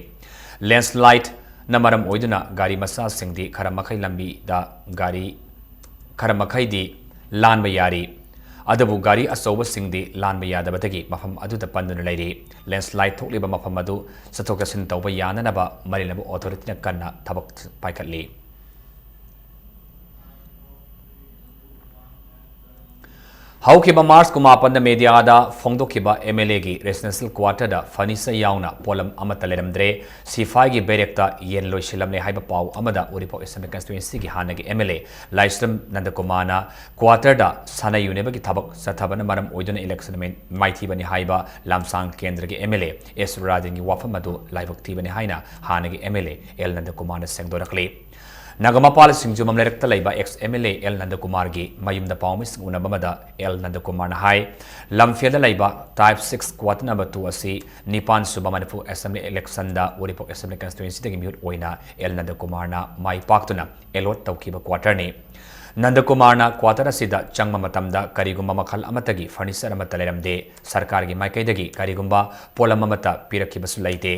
Landslideꯅ ꯃꯔꯝ ꯑꯣꯏꯗꯨꯅ ꯒꯥꯔꯤ ꯃꯆꯥꯁꯤꯡꯗꯤ ꯈꯔ ꯃꯈꯩ ꯂꯝꯕꯤꯗ ꯒꯥꯔꯤ ꯈꯔ ꯃꯈꯩꯗꯤ ꯂꯥꯟꯕ ꯌꯥꯔꯤ꯫ ꯑꯗꯨꯕꯨ ꯒꯥꯔꯤ ꯑꯆꯧꯕꯁꯤꯡꯗꯤ ꯂꯥꯟꯕ ꯌꯥꯗꯕꯗꯒꯤ ꯃꯐꯝ ꯑꯗꯨꯗ ꯄꯟꯗꯨꯅ ꯂꯩꯔꯤ꯫ Landslide ꯊꯣꯛꯂꯤꯕ ꯃꯐꯝ ꯑꯗꯨ ꯆꯠꯊꯣꯛ ꯆꯠꯁꯤꯟ ꯇꯧꯕ ꯌꯥꯅꯅꯕ ꯃꯔꯤ ꯂꯩꯅꯕ ꯑꯣꯊꯣꯔꯤꯇꯤꯅ ꯀꯟꯅ ꯊꯕꯛ ꯄꯥꯏꯈꯠꯂꯤ꯫ ꯍꯧꯈꯤꯕ ꯃꯥꯔꯆ ꯀꯨꯟꯃꯥꯄꯟꯗ ꯃꯦꯗꯤꯌꯥꯗ ꯐꯣꯡꯗꯣꯛꯈꯤꯕ ꯑꯦꯝ ꯑꯦꯜ ꯑꯦꯒꯤ ꯔꯦꯁꯤꯗꯦꯟꯁꯤꯌꯦꯜ ꯀ꯭ꯋꯥꯇꯔꯗ ꯐꯔꯅꯤꯆꯔ ꯌꯥꯎꯅ ꯄꯣꯠꯂꯝ ꯑꯃꯠꯇ ꯂꯩꯔꯝꯗ꯭ꯔꯦ, ꯁꯤꯐꯥꯏꯒꯤ ꯕꯦꯔꯦꯛꯇ ꯌꯦꯟ ꯂꯣꯏꯁꯤꯜꯂꯝꯂꯦ ꯍꯥꯏꯕ ꯄꯥꯎ ꯑꯃꯗ ꯎꯔꯤꯄꯣꯛ ꯑꯦꯁꯦꯝꯕ꯭ꯂꯤ ꯀꯟꯁꯇꯤꯇ꯭ꯋꯦꯟꯁꯤꯒꯤ ꯍꯥꯟꯅꯒꯤ ꯑꯦꯝ ꯑꯦꯜ ꯑꯦ ꯂꯥꯏꯁ꯭ꯔꯝ ꯅꯟꯗꯀꯨꯃꯥꯔꯅ ꯀ꯭ꯋꯥꯇꯔꯗ ꯁꯥꯟꯅ ꯌꯨꯅꯕꯒꯤ ꯊꯕꯛ ꯆꯠꯊꯕꯅ ꯃꯔꯝ ꯑꯣꯏꯗꯨꯅ ꯏꯂꯦꯛꯁꯟ ꯃꯥꯏꯊꯤꯕꯅꯤ ꯍꯥꯏꯕ ꯂꯝꯁꯥꯡ ꯀꯦꯟꯗ꯭ꯔꯒꯤ ꯑꯦꯝ ꯑꯦꯜ ꯑꯦ ꯑꯦꯁ ꯔꯥꯖꯦꯟꯒꯤ ꯋꯥꯐꯝ ꯑꯗꯨ ꯂꯥꯏꯕꯛ ꯊꯤꯕꯅꯤ ꯍꯥꯏꯅ ꯍꯥꯟꯅꯒꯤ ꯑꯦꯝ ꯑꯦꯜ ꯑꯦ ꯑꯦꯜ ꯅꯟꯗꯀꯨꯃꯥꯔꯅ ꯁꯦꯡꯗꯣꯔꯛꯂꯤ꯫ ꯅꯒꯃꯄꯥꯜ ꯁꯤꯡꯖꯃꯝ ꯂꯩꯔꯛꯇ ꯂꯩꯕ ex M L A L ꯅꯟꯗꯀꯨꯃꯥꯔꯒꯤ ꯃꯌꯨꯝꯗ ꯄꯥꯎꯃꯤꯁꯤꯡ ꯎꯅꯕ ꯑꯃꯗ ꯑꯦꯜ ꯅꯟꯗꯀꯨꯃꯥꯔꯅ ꯍꯥꯏ, ꯂꯝꯐꯦꯜꯗ ꯂꯩꯕ type six quarter number two ꯑꯁꯤ ꯅꯤꯄꯥꯟ ꯁꯨꯕ ꯃꯅꯤꯄꯨꯔ ꯑꯦꯁꯦꯝꯕ꯭ꯂꯤ ꯏꯂꯦꯛꯁꯟꯗ ꯎꯔꯤꯄꯣꯛ ꯑꯦꯁꯦꯝꯕ꯭ꯂꯤ ꯀꯟꯁꯇꯤꯇ꯭ꯋꯦꯟꯁꯤꯗꯒꯤ ꯃꯤꯍꯨꯠ ꯑꯣꯏꯅ ꯑꯦꯜ ꯅꯟꯗꯀꯨꯃꯥꯔꯅ ꯃꯥꯏ ꯄꯥꯛꯇꯨꯅ ꯑꯦꯂꯣꯠ ꯇꯧꯈꯤꯕ ꯀ꯭ꯋꯥꯇꯔꯅꯤ꯫ ꯅꯟꯗꯀꯨꯃꯥꯔꯅ ꯀ꯭ꯋꯥꯇꯔ ꯑꯁꯤꯗ ꯆꯪꯕ ꯃꯇꯝꯗ ꯀꯔꯤꯒꯨꯝꯕ ꯃꯈꯜ ꯑꯃꯠꯇꯒꯤ ꯐꯔꯅꯤꯆꯔ ꯑꯃꯠꯇ ꯂꯩꯔꯝꯗꯦ꯫ ꯁꯔꯀꯥꯔꯒꯤ ꯃꯥꯏꯀꯩꯗꯒꯤ ꯀꯔꯤꯒꯨꯝꯕ ꯄꯣꯠꯂꯝ ꯑꯃꯠꯇ ꯄꯤꯔꯛꯈꯤꯕꯁꯨ ꯂꯩꯇꯦ꯫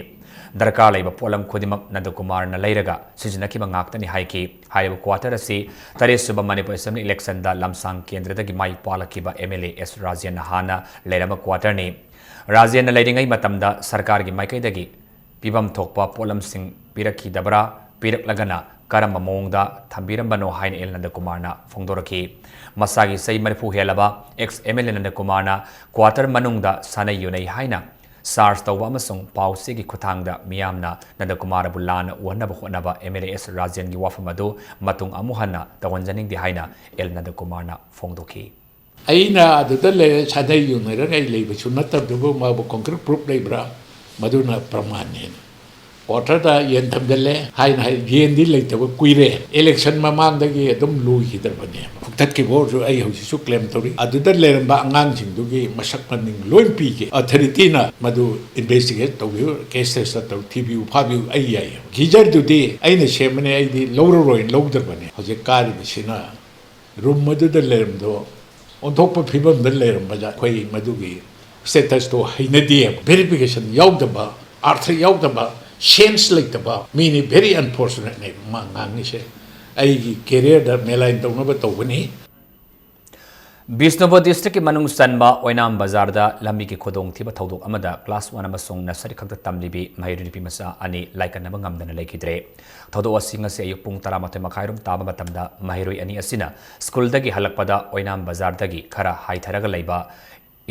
ꯗꯔꯀꯥꯔ ꯂꯩꯕ ꯄꯣꯠꯂꯝ ꯈꯨꯗꯤꯡꯃꯛ ꯅꯟꯗꯀꯨꯃꯥꯔꯅ ꯂꯩꯔꯒ ꯁꯤꯖꯤꯟꯅꯈꯤꯕ ꯉꯥꯛꯇꯅꯤ ꯍꯥꯏꯈꯤ꯫ ꯍꯥꯏꯔꯤꯕ ꯀ꯭ꯋꯥꯇꯔ ꯑꯁꯤ ꯇꯔꯦꯠ ꯁꯨꯕ ꯃꯅꯤꯄꯨꯔ ꯑꯦꯁꯦꯝꯕ꯭ꯂꯤ ꯏꯂꯦꯛꯁꯟꯗ ꯂꯝꯁꯥꯡ ꯀꯦꯟꯗ꯭ꯔꯗꯒꯤ ꯃꯥꯏ ꯄꯥꯛꯂꯛꯈꯤꯕ ꯑꯦꯝ ꯑꯦꯜ ꯑꯦ ꯑꯦꯁ ꯔꯥꯖꯦꯟꯅ ꯍꯥꯟꯅ ꯂꯩꯔꯝꯕ ꯀ꯭ꯋꯥꯇꯔꯅꯤ꯫ ꯔꯥꯖꯦꯟꯅ ꯂꯩꯔꯤꯉꯩ ꯃꯇꯝꯗ ꯁꯔꯀꯥꯔꯒꯤ ꯃꯥꯏꯀꯩꯗꯒꯤ ꯄꯤꯐꯝ ꯊꯣꯛꯄ ꯄꯣꯠꯂꯝꯁꯤꯡ ꯄꯤꯔꯛꯈꯤꯗꯕ꯭ꯔꯥ? ꯄꯤꯔꯛꯂꯒꯅ ꯀꯔꯝꯕ ꯃꯑꯣꯡꯗ ꯊꯝꯕꯤꯔꯝꯕꯅꯣ ꯍꯥꯏꯅ ꯑꯦꯜ ꯅꯟꯗꯀꯨꯃꯥꯔꯅ ꯐꯣꯡꯗꯣꯔꯛꯈꯤ꯫ ꯃꯁꯥꯒꯤ ꯆꯍꯤ ꯃꯔꯤꯐꯨ ꯍꯦꯜꯂꯕ ꯑꯦꯛꯁ ꯑꯦꯝ ꯑꯦꯜ ꯑꯦ ꯅꯟꯗꯀꯨꯃꯥꯔꯅ ꯀ꯭ꯋꯥꯇꯔ ꯃꯅꯨꯡꯗ ꯁꯥꯟꯅꯩ ꯌꯨꯅꯩ ꯍꯥꯏꯅ ꯆꯥꯔꯖ ꯇꯧꯕ ꯑꯃꯁꯨꯡ ꯄꯥꯎ ꯆꯦꯒꯤ ꯈꯨꯠꯊꯥꯡꯗ ꯃꯤꯌꯥꯝꯅ ꯅꯟꯗꯀꯨꯃꯥꯔꯕꯨ ꯂꯥꯟꯅ ꯎꯍꯟꯅꯕ ꯍꯣꯠꯅꯕ ꯑꯦꯝ ꯑꯦꯜ ꯑꯦ ꯑꯦꯁ ꯔꯥꯖꯦꯟꯒꯤ ꯋꯥꯐꯝ ꯑꯗꯨ ꯃꯇꯨꯡ ꯑꯃꯨꯛ ꯍꯟꯅ ꯇꯧꯍꯟꯖꯅꯤꯡꯗꯦ ꯍꯥꯏꯅ ꯑꯦꯜ ꯅꯟꯗꯀꯨꯃꯥꯔꯅ ꯐꯣꯡꯗꯣꯛꯈꯤ꯫ ꯑꯩꯅ ꯑꯗꯨꯗ ꯂꯩ, ꯁꯥꯟꯅꯩ ꯌꯨꯅꯔꯒ ꯑꯩ ꯂꯩꯕꯁꯨ ꯅꯠꯇꯕꯗꯨꯕꯨ ꯃꯥꯕꯨ concrete proof ꯂꯩꯕ꯭ꯔꯥ? ꯃꯗꯨꯅ ꯄ꯭ꯔꯃꯥꯟꯅꯦꯅ꯫ ꯀ꯭ꯋꯥꯇꯔꯗ ꯌꯦꯟ ꯊꯝꯖꯤꯜꯂꯦ ꯍꯥꯏꯅ ꯍꯥꯏ꯫ ꯌꯦꯟꯗꯤ ꯂꯩꯇꯕ ꯀꯨꯏꯔꯦ꯫ ꯏꯂꯦꯛꯁꯟ ꯃꯃꯥꯡꯗꯒꯤ ꯑꯗꯨꯝ ꯂꯣꯏꯈꯤꯗ꯭ꯔꯕꯅꯦ꯫ ꯐꯨꯛꯊꯠꯈꯤꯕ ꯑꯣꯏꯔꯁꯨ ꯑꯩ ꯍꯧꯖꯤꯛꯁꯨ claim ꯇꯧꯔꯤ꯫ ꯑꯗꯨꯗ ꯂꯩꯔꯝꯕ ꯑꯉꯥꯡꯁꯤꯡꯗꯨꯒꯤ ꯃꯁꯛ ꯃꯃꯤꯡ ꯂꯣꯏ ꯄꯤꯒꯦ꯫ ꯑꯣꯊꯣꯔꯤꯇꯤꯅ ꯃꯗꯨ investigate ꯇꯧꯕꯤꯌꯨ, case register ꯇꯧ, ꯊꯤꯕꯤꯌꯨ, ꯐꯥꯕꯤꯌꯨ, ꯑꯩ ꯌꯥꯏ꯫ Geyserꯗꯨꯗꯤ ꯑꯩꯅ ꯁꯦꯝꯕꯅꯦ, ꯑꯩꯗꯤ ꯂꯧꯔꯔꯣꯏꯅ ꯂꯧꯗ꯭ꯔꯕꯅꯦ꯫ ꯍꯧꯖꯤꯛ ꯀꯥꯔꯤꯕꯁꯤꯅ room ꯑꯗꯨꯗ ꯂꯩꯔꯝꯕꯗꯣ ꯑꯣꯟꯊꯣꯛꯄ ꯐꯤꯕꯝꯗ ꯂꯩꯔꯝꯕꯗ ꯑꯩꯈꯣꯏ ꯃꯗꯨꯒꯤ status ꯇꯣ ꯍꯩꯅꯗꯦ꯫ Verification ꯌꯥꯎꯗꯕ, ꯑꯥꯔꯊ ꯌꯥꯎꯗꯕ, sense ꯂꯩꯇꯕ ꯃꯤꯅꯤ꯫ Very unfortunate ꯅꯦ ꯃꯥ ꯉꯥꯡꯉꯤꯁꯦ꯫ ꯑꯩꯒꯤ career ꯗ malign ꯇꯧꯅꯕ ꯇꯧꯕꯅꯤ꯫ ꯕꯤꯁꯅꯨꯄꯨꯔ district ꯀꯤ ꯃꯅꯨꯡ ꯆꯟꯕ ꯑꯣꯏꯅꯥꯝ ꯕꯖꯥꯔꯗ ꯂꯝꯕꯤꯒꯤ ꯈꯨꯗꯣꯡꯊꯤꯕ ꯊꯧꯗꯣꯛ ꯑꯃꯗ class one ꯑꯃꯁꯨꯡ nursery ꯈꯛꯇ ꯇꯝꯂꯤꯕꯤ ꯃꯍꯩꯔꯣꯏ ꯅꯨꯄꯤ ꯃꯆꯥ ꯑꯅꯤ ꯂꯥꯏꯀꯠꯅꯕ ꯉꯝꯗꯅ ꯂꯩꯈꯤꯗ꯭ꯔꯦ꯫ ꯊꯧꯗꯣꯛ ꯑꯁꯤ ꯉꯁꯤ ꯑꯌꯨꯛ ꯄꯨꯡ ꯇꯔꯥꯃꯥꯊꯣꯏ ꯃꯈꯥꯏꯔꯣꯝ ꯇꯥꯕ ꯃꯇꯝꯗ ꯃꯍꯩꯔꯣꯏ ꯑꯅꯤ ꯑꯁꯤꯅ ꯁ꯭ꯀꯨꯜꯗꯒꯤ ꯍꯜꯂꯛꯄꯗ ꯑꯣꯏꯅꯥꯝ ꯕꯖꯥꯔꯗꯒꯤ ꯈꯔ ꯍꯥꯏꯊꯔꯒ ꯂꯩꯕ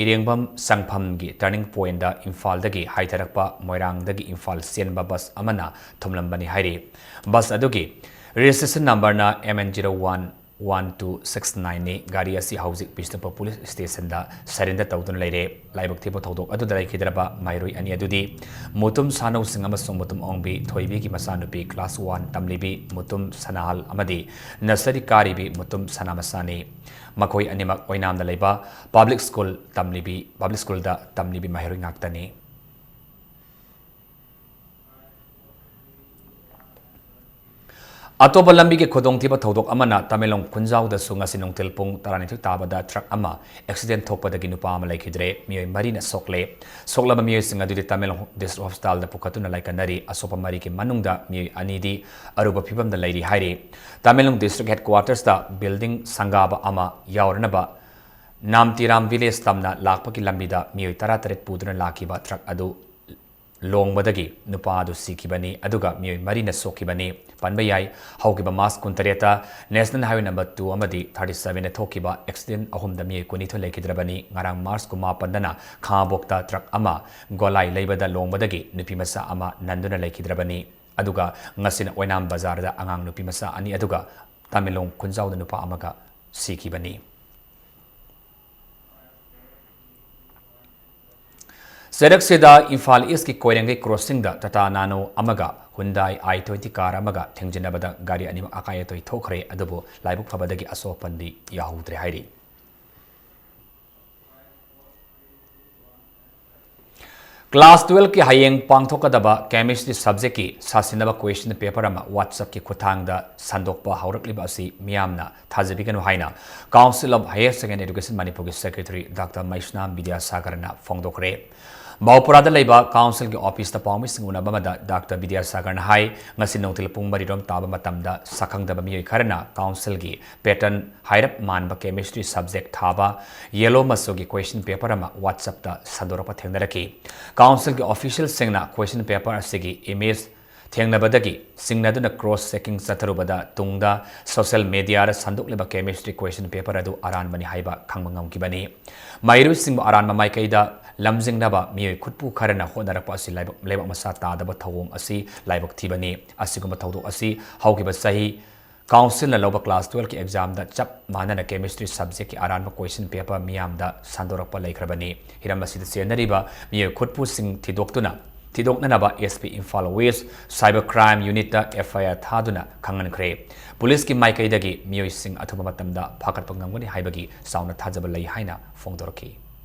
ꯏꯔꯦꯡꯕꯝ ꯆꯪꯐꯝꯒꯤ turning point ꯗ ꯏꯝꯐꯥꯜꯗꯒꯤ ꯍꯥꯏꯊꯔꯛꯄ ꯃꯣꯏꯔꯥꯡꯗꯒꯤ ꯏꯝꯐꯥꯜ ꯆꯦꯟꯕ bus ꯑꯃꯅ ꯊꯣꯝꯂꯝꯕꯅꯤ ꯍꯥꯏꯔꯤ꯫ Bus ꯑꯗꯨꯒꯤ registration number ꯅ M N zero one one two six nine ꯅꯤ꯫ ꯒꯥꯔꯤ ꯑꯁꯤ ꯍꯧꯖꯤꯛ ꯕꯤꯁꯅꯨꯄꯨꯔ police station ꯗ surrender ꯇꯧꯗꯨꯅ ꯂꯩꯔꯦ꯫ ꯂꯥꯏꯕꯛ ꯊꯤꯕ ꯊꯧꯗꯣꯛ ꯑꯗꯨꯗ ꯂꯩꯈꯤꯗ꯭ꯔꯕ ꯃꯍꯩꯔꯣꯏ ꯑꯅꯤ ꯑꯗꯨꯗꯤ ꯃꯨꯇꯨꯝ ꯁꯥꯅꯧ ꯁꯤꯡ ꯑꯃꯁꯨꯡ ꯃꯨꯇꯨꯝ ꯑꯣꯡꯕꯤ ꯊꯣꯏꯕꯤꯒꯤ ꯃꯆꯥꯅꯨꯄꯤ class one ꯇꯝꯂꯤꯕꯤ ꯃꯨꯇꯨꯝ ꯁꯅꯥꯍꯜ ꯑꯃꯗꯤ nursery ꯀꯥꯔꯤꯕꯤ ꯃꯨꯇꯨꯝ ꯁꯅꯥꯃꯆꯥꯅꯤ꯫ ꯃꯈꯣꯏ ꯑꯅꯤꯃꯛ ꯑꯣꯏꯅꯥꯝꯗ ꯂꯩꯕ public school ꯇꯝꯂꯤꯕꯤ, public school ꯗ ꯇꯝꯂꯤꯕꯤ ꯃꯍꯩꯔꯣꯏ ꯉꯥꯛꯇꯅꯤ꯫ ꯑꯇꯣꯞꯄ ꯂꯝꯕꯤꯒꯤ ꯈꯨꯗꯣꯡꯊꯤꯕ ꯊꯧꯗꯣꯛ ꯑꯃꯅ ꯇꯃꯦꯡꯂꯣꯡ ꯈꯨꯟꯖꯥꯎꯗꯁꯨ ꯉꯁꯤ ꯅꯨꯡꯊꯤꯜ ꯄꯨꯡ ꯇꯔꯥꯅꯤꯊꯣꯏ ꯇꯥꯕꯗ truck ꯑꯃ accident ꯊꯣꯛꯄꯗꯒꯤ ꯅꯨꯄꯥ ꯑꯃ ꯂꯩꯈꯤꯗ꯭ꯔꯦ꯫ ꯃꯤꯑꯣꯏ ꯃꯔꯤꯅ ꯁꯣꯛꯂꯦ꯫ ꯁꯣꯛꯂꯕ ꯃꯤꯑꯣꯏꯁꯤꯡ ꯑꯗꯨꯗꯤ ꯇꯃꯦꯡꯂꯣꯡ district hospital ꯗ ꯄꯨꯈꯠꯇꯨꯅ ꯂꯥꯏꯀꯠꯅꯔꯤ꯫ ꯑꯁꯣꯛꯄ ꯃꯔꯤꯒꯤ ꯃꯅꯨꯡꯗ ꯃꯤꯑꯣꯏ ꯑꯅꯤꯗꯤ ꯑꯔꯨꯕ ꯐꯤꯕꯝꯗ ꯂꯩꯔꯤ ꯍꯥꯏꯔꯤ꯫ ꯇꯃꯦꯡꯂꯣꯡ district headquarters ꯇ building ꯁꯪꯒꯥꯕ ꯑꯃ ꯌꯥꯎꯔꯅꯕ ꯅꯥꯝꯇꯤꯔꯥꯝ village ꯇꯝꯅ ꯂꯥꯛꯄꯒꯤ ꯂꯝꯕꯤꯗ ꯃꯤꯑꯣꯏ ꯇꯔꯥꯇꯔꯦꯠ ꯄꯨꯗꯨꯅ ꯂꯥꯛꯈꯤꯕ truck ꯑꯗꯨ ꯂꯣꯡꯕꯗꯒꯤ ꯅꯨꯄꯥ ꯑꯗꯨ ꯁꯤꯈꯤꯕꯅꯤ, ꯑꯗꯨꯒ ꯃꯤꯑꯣꯏ ꯃꯔꯤꯅ ꯁꯣꯛꯈꯤꯕꯅꯤ꯫ ꯄꯟꯕ ꯌꯥꯏ, ꯍꯧꯈꯤꯕ March ꯀꯨꯟꯇꯔꯦꯠꯇ National Highway number two ꯑꯃꯗꯤ thirty seven ꯗ ꯊꯣꯛꯈꯤꯕ accident ꯑꯍꯨꯝꯗ ꯃꯤꯑꯣꯏ ꯀꯨꯟꯅꯤꯊꯣꯏ ꯂꯩꯈꯤꯗ꯭ꯔꯕꯅꯤ꯫ ꯉꯔꯥꯡ March ꯀꯨꯟꯃꯥꯄꯟꯗꯅ ꯈꯥꯉꯕꯣꯛꯇ truck ꯑꯃ ꯒꯣꯂꯥꯏ ꯂꯩꯕꯗ ꯂꯣꯡꯕꯗꯒꯤ ꯅꯨꯄꯤ ꯃꯆꯥ ꯑꯃ ꯅꯟꯗꯨꯅ ꯂꯩꯈꯤꯗ꯭ꯔꯕꯅꯤ꯫ ꯑꯗꯨꯒ ꯉꯁꯤꯅ ꯑꯣꯏꯅꯥꯝ ꯕꯖꯥꯔꯗ ꯑꯉꯥꯡ ꯅꯨꯄꯤ ꯃꯆꯥ ꯑꯅꯤ, ꯑꯗꯨꯒ ꯇꯃꯦꯡꯂꯣꯡ ꯈꯨꯟꯖꯥꯎꯗ ꯅꯨꯄꯥ ꯑꯃꯒ ꯁꯤꯈꯤꯕꯅꯤ꯫ ꯆꯩꯔꯛꯁꯤꯗ ꯏꯝꯐꯥꯜ East ꯀꯤ ꯀꯣꯏꯔꯦꯡꯒꯩ crossing ꯗ Tata Nano ꯑꯃꯒ Hyundai I twenty car ꯑꯃꯒ ꯊꯦꯡꯖꯤꯟꯅꯕꯗ ꯒꯥꯔꯤ ꯑꯅꯤꯃꯛ ꯑꯀꯥꯏ ꯑꯇꯣꯏ ꯊꯣꯛꯈ꯭ꯔꯦ, ꯑꯗꯨꯕꯨ ꯂꯥꯏꯕꯛ ꯐꯕꯗꯒꯤ ꯑꯁꯣꯛ ꯑꯄꯟꯗꯤ ꯌꯥꯎꯍꯧꯗ꯭ꯔꯦ ꯍꯥꯏꯔꯤ꯫ Class twelve ꯀꯤ ꯍꯌꯦꯡ ꯄꯥꯡꯊꯣꯛꯀꯗꯕ chemistry subject ꯀꯤ ꯁꯥꯁꯤꯟꯅꯕ question paper ꯑꯃ WhatsApp ꯀꯤ ꯈꯨꯠꯊꯥꯡꯗ ꯁꯟꯗꯣꯛꯄ ꯍꯧꯔꯛꯂꯤꯕ ꯑꯁꯤ ꯃꯤꯌꯥꯝꯅ ꯊꯥꯖꯕꯤꯒꯅꯨ ꯍꯥꯏꯅ Council of Higher Secondary Education ꯃꯅꯤꯄꯨꯔꯒꯤ secretary Doctor ꯃꯩꯁꯅꯥꯝ ꯕꯤꯗ꯭ꯌꯥꯁꯥꯒꯔꯅ ꯐꯣꯡꯗꯣꯛꯈ꯭ꯔꯦ꯫ ꯃꯧꯄꯨꯔꯥꯗ ꯂꯩꯕ council ꯒꯤ office ꯇ ꯄꯥꯎꯃꯤꯁꯤꯡ ꯎꯅꯕ ꯑꯃꯗ Doctor ꯕꯤꯗ꯭ꯌꯥꯁꯥꯒꯔꯅ ꯍꯥꯏ, ꯉꯁꯤ ꯅꯨꯡꯊꯤꯜ ꯄꯨꯡ ꯃꯔꯤ ꯔꯣꯝ ꯇꯥꯕ ꯃꯇꯝꯗ ꯁꯛꯈꯪꯗꯕ ꯃꯤꯑꯣꯏ ꯈꯔꯅ council ꯒꯤ pattern ꯍꯥꯏꯔꯞ ꯃꯥꯟꯕ chemistry subject ꯊꯥꯕ yellow ꯃꯆꯨꯒꯤ question paper ꯑꯃ WhatsApp ꯇ ꯁꯟꯗꯣꯔꯛꯄ ꯊꯦꯡꯅꯔꯛꯈꯤ꯫ Council ꯒꯤ official ꯁꯤꯡꯅ question paper ꯑꯁꯤꯒꯤ image ꯊꯦꯡꯅꯕꯗꯒꯤ ꯆꯤꯡꯅꯗꯨꯅ cross checking ꯆꯠꯊꯔꯨꯕꯗ ꯇꯨꯡꯗ social media ꯗ ꯁꯟꯗꯣꯛꯂꯤꯕ chemistry question paper ꯑꯗꯨ ꯑꯔꯥꯟꯕꯅꯤ ꯍꯥꯏꯕ ꯈꯪꯕ ꯉꯝꯈꯤꯕꯅꯤ꯫ ꯃꯍꯩꯔꯣꯏꯁꯤꯡꯕꯨ ꯑꯔꯥꯟꯕ ꯃꯥꯏꯀꯩꯗ ꯂꯝꯖꯤꯡꯅꯕ ꯃꯤꯑꯣꯏ ꯈꯨꯠꯄꯨ ꯈꯔꯅ ꯍꯣꯠꯅꯔꯛꯄ ꯑꯁꯤ ꯂꯥꯏꯕꯛ, ꯂꯩꯕꯥꯛ ꯃꯆꯥ ꯇꯥꯗꯕ ꯊꯧꯑꯣꯡ ꯑꯁꯤ ꯂꯥꯏꯕꯛ ꯊꯤꯕꯅꯤ꯫ ꯑꯁꯤꯒꯨꯝꯕ ꯊꯧꯗꯣꯛ ꯑꯁꯤ ꯍꯧꯈꯤꯕ ꯆꯍꯤ council ꯅ ꯂꯧꯕ class twelve ꯀꯤ exam ꯗ ꯆꯞ ꯃꯥꯟꯅꯅ chemistry subject ꯀꯤ ꯑꯔꯥꯟꯕ question paper ꯃꯤꯌꯥꯝꯗ ꯁꯟꯗꯣꯔꯛꯄ ꯂꯩꯈ꯭ꯔꯕꯅꯤ꯫ ꯍꯤꯔꯝ ꯑꯁꯤꯗ ꯆꯦꯟꯅꯔꯤꯕ ꯃꯤꯑꯣꯏ ꯈꯨꯠꯄꯨꯁꯤꯡ ꯊꯤꯗꯣꯛꯇꯨꯅ, ꯊꯤꯗꯣꯛꯅꯅꯕ S P Imphal West Cyber Crime Unit ꯇ F I R ꯊꯥꯗꯨꯅ ꯈꯪꯍꯟꯈ꯭ꯔꯦ꯫ Police ꯀꯤ ꯃꯥꯏꯀꯩꯗꯒꯤ ꯃꯤꯑꯣꯏꯁꯤꯡ ꯑꯊꯨꯕ ꯃꯇꯝꯗ ꯐꯥꯒꯠꯄ ꯉꯝꯒꯅꯤ ꯍꯥꯏꯕꯒꯤ ꯆꯥꯎꯅ ꯊꯥꯖꯕ ꯂꯩ ꯍꯥꯏꯅ ꯐꯣꯡꯗꯣꯔꯛꯈꯤ꯫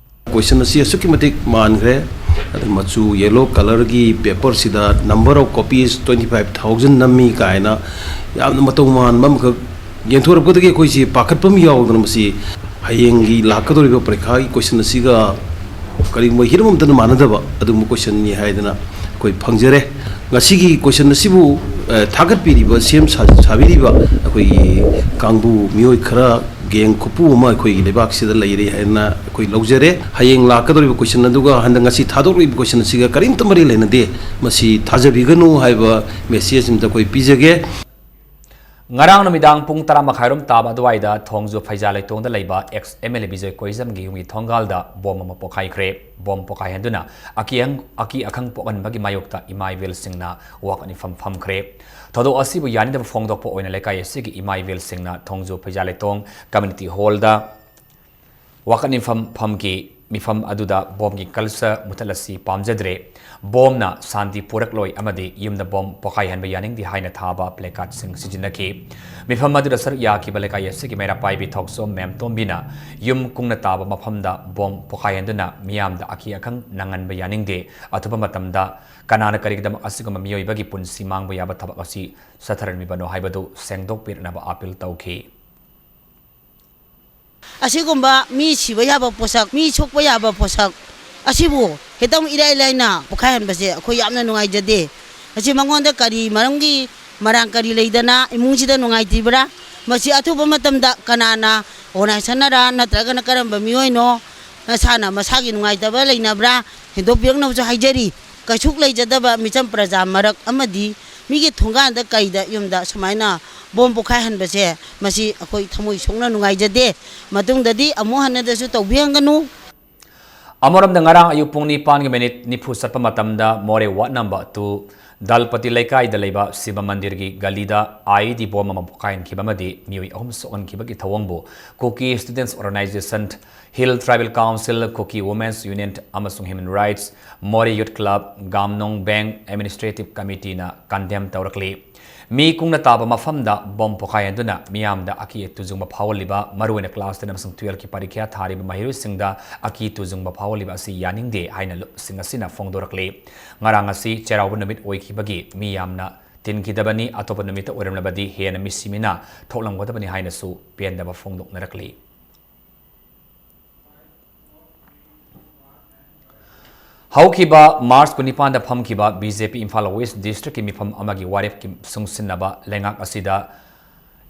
Question ꯑꯁꯤ ꯑꯁꯨꯛꯀꯤ ꯃꯇꯤꯛ ꯃꯥꯟꯈ꯭ꯔꯦ꯫ ꯑꯗ ꯃꯆꯨ yellow colour ꯒꯤ paper ꯁꯤꯗ number of copies twenty five thousand ꯅꯝꯃꯤ ꯀꯥꯏꯅ ꯌꯥꯝꯅ ꯃꯇꯧ ꯃꯥꯟꯕ ꯑꯃꯈꯛ ꯌꯦꯡꯊꯣꯔꯛꯄꯗꯒꯤ ꯑꯩꯈꯣꯏꯁꯤ ꯄꯥꯈꯠꯄ ꯑꯃ ꯌꯥꯎꯗꯅ, ꯃꯁꯤ ꯍꯌꯦꯡꯒꯤ ꯂꯥꯛꯀꯗꯧꯔꯤꯕ ꯄꯔꯤꯈꯥꯒꯤ question ꯑꯁꯤꯒ ꯀꯔꯤꯒꯨꯝꯕ ꯍꯤꯔꯝ ꯑꯃꯠꯇꯅ ꯃꯥꯟꯅꯗꯕ ꯑꯗꯨꯒꯨꯝꯕ question ꯅꯤ ꯍꯥꯏꯗꯅ ꯑꯩꯈꯣꯏ ꯐꯪꯖꯔꯦ꯫ ꯉꯁꯤꯒꯤ question ꯑꯁꯤꯕꯨ, ꯑ, ꯊꯥꯒꯠꯄꯤꯔꯤꯕ, ꯁꯦꯝ ꯁꯥ-, ꯁꯥꯕꯤꯔꯤꯕ ꯑꯩꯈꯣꯏꯒꯤ ꯀꯥꯡꯕꯨ ꯃꯤꯑꯣꯏ ꯈꯔ, gang ꯈꯨꯠꯄꯨ ꯑꯃ ꯑꯩꯈꯣꯏꯒꯤ ꯂꯩꯕꯥꯛꯁꯤꯗ ꯂꯩꯔꯦ ꯍꯥꯏꯅ ꯑꯩꯈꯣꯏ ꯂꯧꯖꯔꯦ꯫ ꯍꯌꯦꯡ ꯂꯥꯛꯀꯗꯧꯔꯤꯕ question ꯑꯗꯨꯒ ꯍꯟꯗꯛ ꯉꯁꯤ ꯊꯥꯗꯣꯛꯂꯤꯕ question ꯑꯁꯤꯒ ꯀꯔꯤꯝꯇ ꯃꯔꯤ ꯂꯩꯅꯗꯦ꯫ ꯃꯁꯤ ꯊꯥꯖꯕꯤꯒꯅꯨ ꯍꯥꯏꯕ message ꯑꯃꯇ ꯑꯩꯈꯣꯏ ꯄꯤꯖꯒꯦ꯫ ꯉꯔꯥꯡ ꯅꯨꯃꯤꯗꯥꯡ ꯄꯨꯡ ꯇꯔꯥ ꯃꯈꯥꯏꯔꯣꯝ ꯇꯥꯕ ꯑꯗꯨꯋꯥꯏꯗ ꯊꯣꯡꯖꯨ ꯐꯩꯖꯥ ꯂꯩꯇꯣꯡꯗ ꯂꯩꯕ ex M L A Bijoy ꯀꯣꯏꯖꯝꯒꯤ ꯌꯨꯝꯒꯤ ꯊꯣꯡꯒꯥꯜꯗ bomb ꯑꯃ ꯄꯣꯈꯥꯏꯈ꯭ꯔꯦ꯫ Bomb ꯄꯣꯈꯥꯏꯍꯟꯗꯨꯅ ꯑꯀꯤ-, ꯑꯀꯤ ꯑꯈꯪ ꯄꯣꯛꯍꯟꯕꯒꯤ ꯃꯥꯌꯣꯛꯇ ꯏꯃꯥ ꯏꯕꯦꯜꯁꯤꯡꯅ ꯋꯥꯀꯠ ꯃꯤꯐꯝ ꯐꯝꯈ꯭ꯔꯦ꯫ ꯊꯧꯗꯣꯛ ꯑꯁꯤꯕꯨ ꯌꯥꯅꯤꯡꯗꯕ ꯐꯣꯡꯗꯣꯛꯄ ꯑꯣꯏꯅ ꯂꯩꯀꯥꯏ ꯑꯁꯤꯒꯤ ꯏꯃꯥ ꯏꯕꯦꯜꯁꯤꯡꯅ ꯊꯣꯡꯖꯨ ꯐꯩꯖꯥ ꯂꯩꯇꯣꯡ community hall ꯗ ꯋꯥꯀꯠ ꯃꯤꯐꯝ ꯐꯝꯈꯤ꯫ ꯃꯤꯐꯝ ꯑꯗꯨꯗ ꯕꯣꯝꯒꯤ culture ꯃꯨꯊꯠꯂꯁꯤ ꯄꯥꯝꯖꯗ꯭ꯔꯦ, ꯕꯣꯝꯅ ꯁꯥꯟꯇꯤ ꯄꯨꯔꯛꯂꯣꯏ ꯑꯃꯗꯤ ꯌꯨꯝꯗ ꯕꯣꯝ ꯄꯣꯈꯥꯏꯍꯟꯕ ꯌꯥꯅꯤꯡꯗꯦ ꯍꯥꯏꯅ ꯊꯥꯕ placardꯁꯤꯡ ꯁꯤꯖꯤꯟꯅꯈꯤ꯫ ꯃꯤꯐꯝ ꯑꯗꯨꯗ ꯁꯔꯨꯛ ꯌꯥꯈꯤꯕ ꯂꯩꯀꯥꯏ ꯑꯁꯤꯒꯤ ꯃꯩꯔꯥ ꯄꯥꯏꯕꯤ ꯊꯣꯛꯆꯣꯝ ꯃꯦꯝꯇꯣꯝꯕꯤꯅ ꯌꯨꯝ ꯀꯨꯡꯅ ꯇꯥꯕ ꯃꯐꯝꯗ ꯕꯣꯝ ꯄꯣꯈꯥꯏꯍꯟꯗꯨꯅ ꯃꯤꯌꯥꯝꯗ ꯑꯀꯤ ꯑꯈꯪ ꯅꯪꯍꯟꯕ ꯌꯥꯅꯤꯡꯗꯦ, ꯑꯊꯨꯕ ꯃꯇꯝꯗ ꯀꯅꯥꯅ ꯀꯔꯤꯒꯤꯗꯃꯛ ꯑꯁꯤꯒꯨꯝꯕ ꯃꯤꯑꯣꯏꯕꯒꯤ ꯄꯨꯟꯁꯤ ꯃꯥꯡꯕ ꯌꯥꯕ ꯊꯕꯛ ꯑꯁꯤ ꯆꯠꯊꯔꯝꯃꯤꯕꯅꯣ ꯍꯥꯏꯕꯗꯨ ꯁꯦꯡꯗꯣꯛꯄꯤꯔꯛꯅꯕ appeal ꯇꯧꯈꯤ꯫ ꯑꯁꯤꯒꯨꯝꯕ ꯃꯤ ꯁꯤꯕ ꯌꯥꯕ ꯄꯣꯠꯁꯛ, ꯃꯤ ꯁꯣꯛꯄ ꯌꯥꯕ ꯄꯣꯠꯁꯛ ꯑꯁꯤꯕꯨ ꯍꯦꯛꯇ ꯏꯔꯥꯏ ꯂꯥꯏꯅ ꯄꯣꯈꯥꯏꯍꯟꯕꯁꯦ ꯑꯩꯈꯣꯏ ꯌꯥꯝꯅ ꯅꯨꯡꯉꯥꯏꯖꯗꯦ꯫ ꯑꯁꯤ ꯃꯉꯣꯟꯗ ꯀꯔꯤ ꯃꯔꯝꯒꯤ ꯃꯔꯥꯡ ꯀꯔꯤ ꯂꯩꯗꯅ ꯏꯃꯨꯡꯁꯤꯗ ꯅꯨꯡꯉꯥꯏꯇ꯭ꯔꯤꯕ꯭ꯔꯥ? ꯃꯁꯤ ꯑꯊꯨꯕ ꯃꯇꯝꯗ ꯀꯅꯥꯅ organisationꯅꯔ ꯅꯠꯇ꯭ꯔꯒꯅ ꯀꯔꯝꯕ ꯃꯤꯑꯣꯏꯅꯣ? ꯅꯁꯥꯅ ꯃꯁꯥꯒꯤ ꯅꯨꯡꯉꯥꯏꯇꯕ ꯂꯩꯅꯕ꯭ꯔꯥ? ꯍꯦꯟꯗꯣꯛꯄꯤꯔꯛꯅꯕꯁꯨ ꯍꯥꯏꯖꯔꯤ꯫ ꯀꯩꯁꯨ ꯂꯩꯖꯗꯕ ꯃꯤꯆꯝ ꯄ꯭ꯔꯖꯥ ꯃꯔꯛ ꯑꯃꯗꯤ ꯃꯤꯒꯤ ꯊꯣꯡꯒꯥꯟꯗ ꯀꯩꯗ ꯌꯨꯝꯗ ꯁꯨꯃꯥꯏꯅ ꯕꯣꯝ ꯄꯣꯈꯥꯏꯍꯟꯕꯁꯦ, ꯃꯁꯤ ꯑꯩꯈꯣꯏ ꯊꯃꯣꯏ ꯁꯣꯛꯅ ꯅꯨꯡꯉꯥꯏꯖꯗꯦ꯫ ꯃꯇꯨꯡꯗꯗꯤ ꯑꯃꯨꯛ ꯍꯟꯅꯗꯁꯨ ꯇꯧꯕꯤꯍꯟꯒꯅꯨ꯫ ꯑꯃꯔꯣꯝꯗ, ꯉꯔꯥꯡ ꯑꯌꯨꯛ ꯄꯨꯡ ꯅꯤꯄꯥꯟꯒꯤ minute ꯅꯤꯐꯨ ꯆꯠꯄ ꯃꯇꯝꯗ ꯃꯣꯔꯦ ward number two ꯗꯜꯄꯇꯤ ꯂꯩꯀꯥꯏꯗ ꯂꯩꯕ ꯁꯤꯕ ꯃꯟꯗꯤꯔꯒꯤ ꯒꯂꯤꯗ IED ꯕꯣꯝ ꯑꯃ ꯄꯣꯈꯥꯏꯍꯟꯈꯤꯕ ꯑꯃꯗꯤ ꯃꯤꯑꯣꯏ ꯑꯍꯨꯝ ꯁꯣꯛꯍꯟꯈꯤꯕꯒꯤ ꯊꯧꯑꯣꯡꯕꯨ Kuki Students Organisation, Hill Tribal Council, Kuki Women's Union ꯑꯃꯁꯨꯡ Human Rights, Moreh Youth Club, Gamnong Bank Administrative Committeeꯅ condemn ꯇꯧꯔꯛꯂꯤ꯫ ꯃꯤ ꯀꯨꯡꯅ ꯇꯥꯕ ꯃꯐꯝꯗ ꯕꯣꯝ ꯄꯣꯈꯥꯏꯍꯟꯗꯨꯅ ꯃꯤꯌꯥꯝꯗ ꯑꯀꯤ ꯇꯨꯖꯨꯡꯕ ꯐꯥꯎꯍꯜꯂꯤꯕ, ꯃꯔꯨꯑꯣꯏꯅ class ten ꯑꯃꯁꯨꯡ twelveꯀꯤ ꯄꯔꯤꯈ꯭ꯌꯥ ꯊꯥꯔꯤꯕ ꯃꯍꯩꯔꯣꯏꯁꯤꯡꯗ ꯑꯀꯤ ꯇꯨꯖꯨꯡꯕ ꯐꯥꯎꯍꯜꯂꯤꯕ ꯑꯁꯤ ꯌꯥꯅꯤꯡꯗꯦ ꯍꯥꯏꯅ ꯂꯨꯞꯁꯤꯡ ꯑꯁꯤꯅ ꯐꯣꯡꯗꯣꯔꯛꯂꯤ꯫ ꯉꯔꯥꯡ ꯑꯁꯤ ꯆꯩꯔꯥꯎꯕ ꯅꯨꯃꯤꯠ ꯑꯣꯏꯈꯤꯕꯒꯤ ꯃꯤ ꯌꯥꯝꯅ ꯇꯤꯟꯈꯤꯗꯕꯅꯤ, ꯑꯇꯣꯞꯄ ꯅꯨꯃꯤꯠꯇ ꯑꯣꯏꯔꯝꯂꯕꯗꯤ ꯍꯦꯟꯅ ꯃꯤꯁꯤ ꯃꯤꯅꯥ ꯊꯣꯛꯂꯝꯒꯗꯕꯅꯤ ꯍꯥꯏꯅꯁꯨ ꯄꯦꯟꯗꯕ ꯐꯣꯡꯗꯣꯛꯅꯔꯛꯂꯤ꯫ ꯍꯧꯈꯤꯕ March ꯀꯨꯟꯅꯤꯄꯥꯟꯗ ꯐꯝꯈꯤꯕ BJP ꯏꯝꯐꯥꯜ West Districtꯀꯤ ꯃꯤꯐꯝ ꯑꯃꯒꯤ ꯋꯥꯔꯦꯞꯀꯤ ꯁꯨꯡꯁꯤꯟꯅꯕ ꯂꯩꯉꯥꯛ ꯑꯁꯤꯗ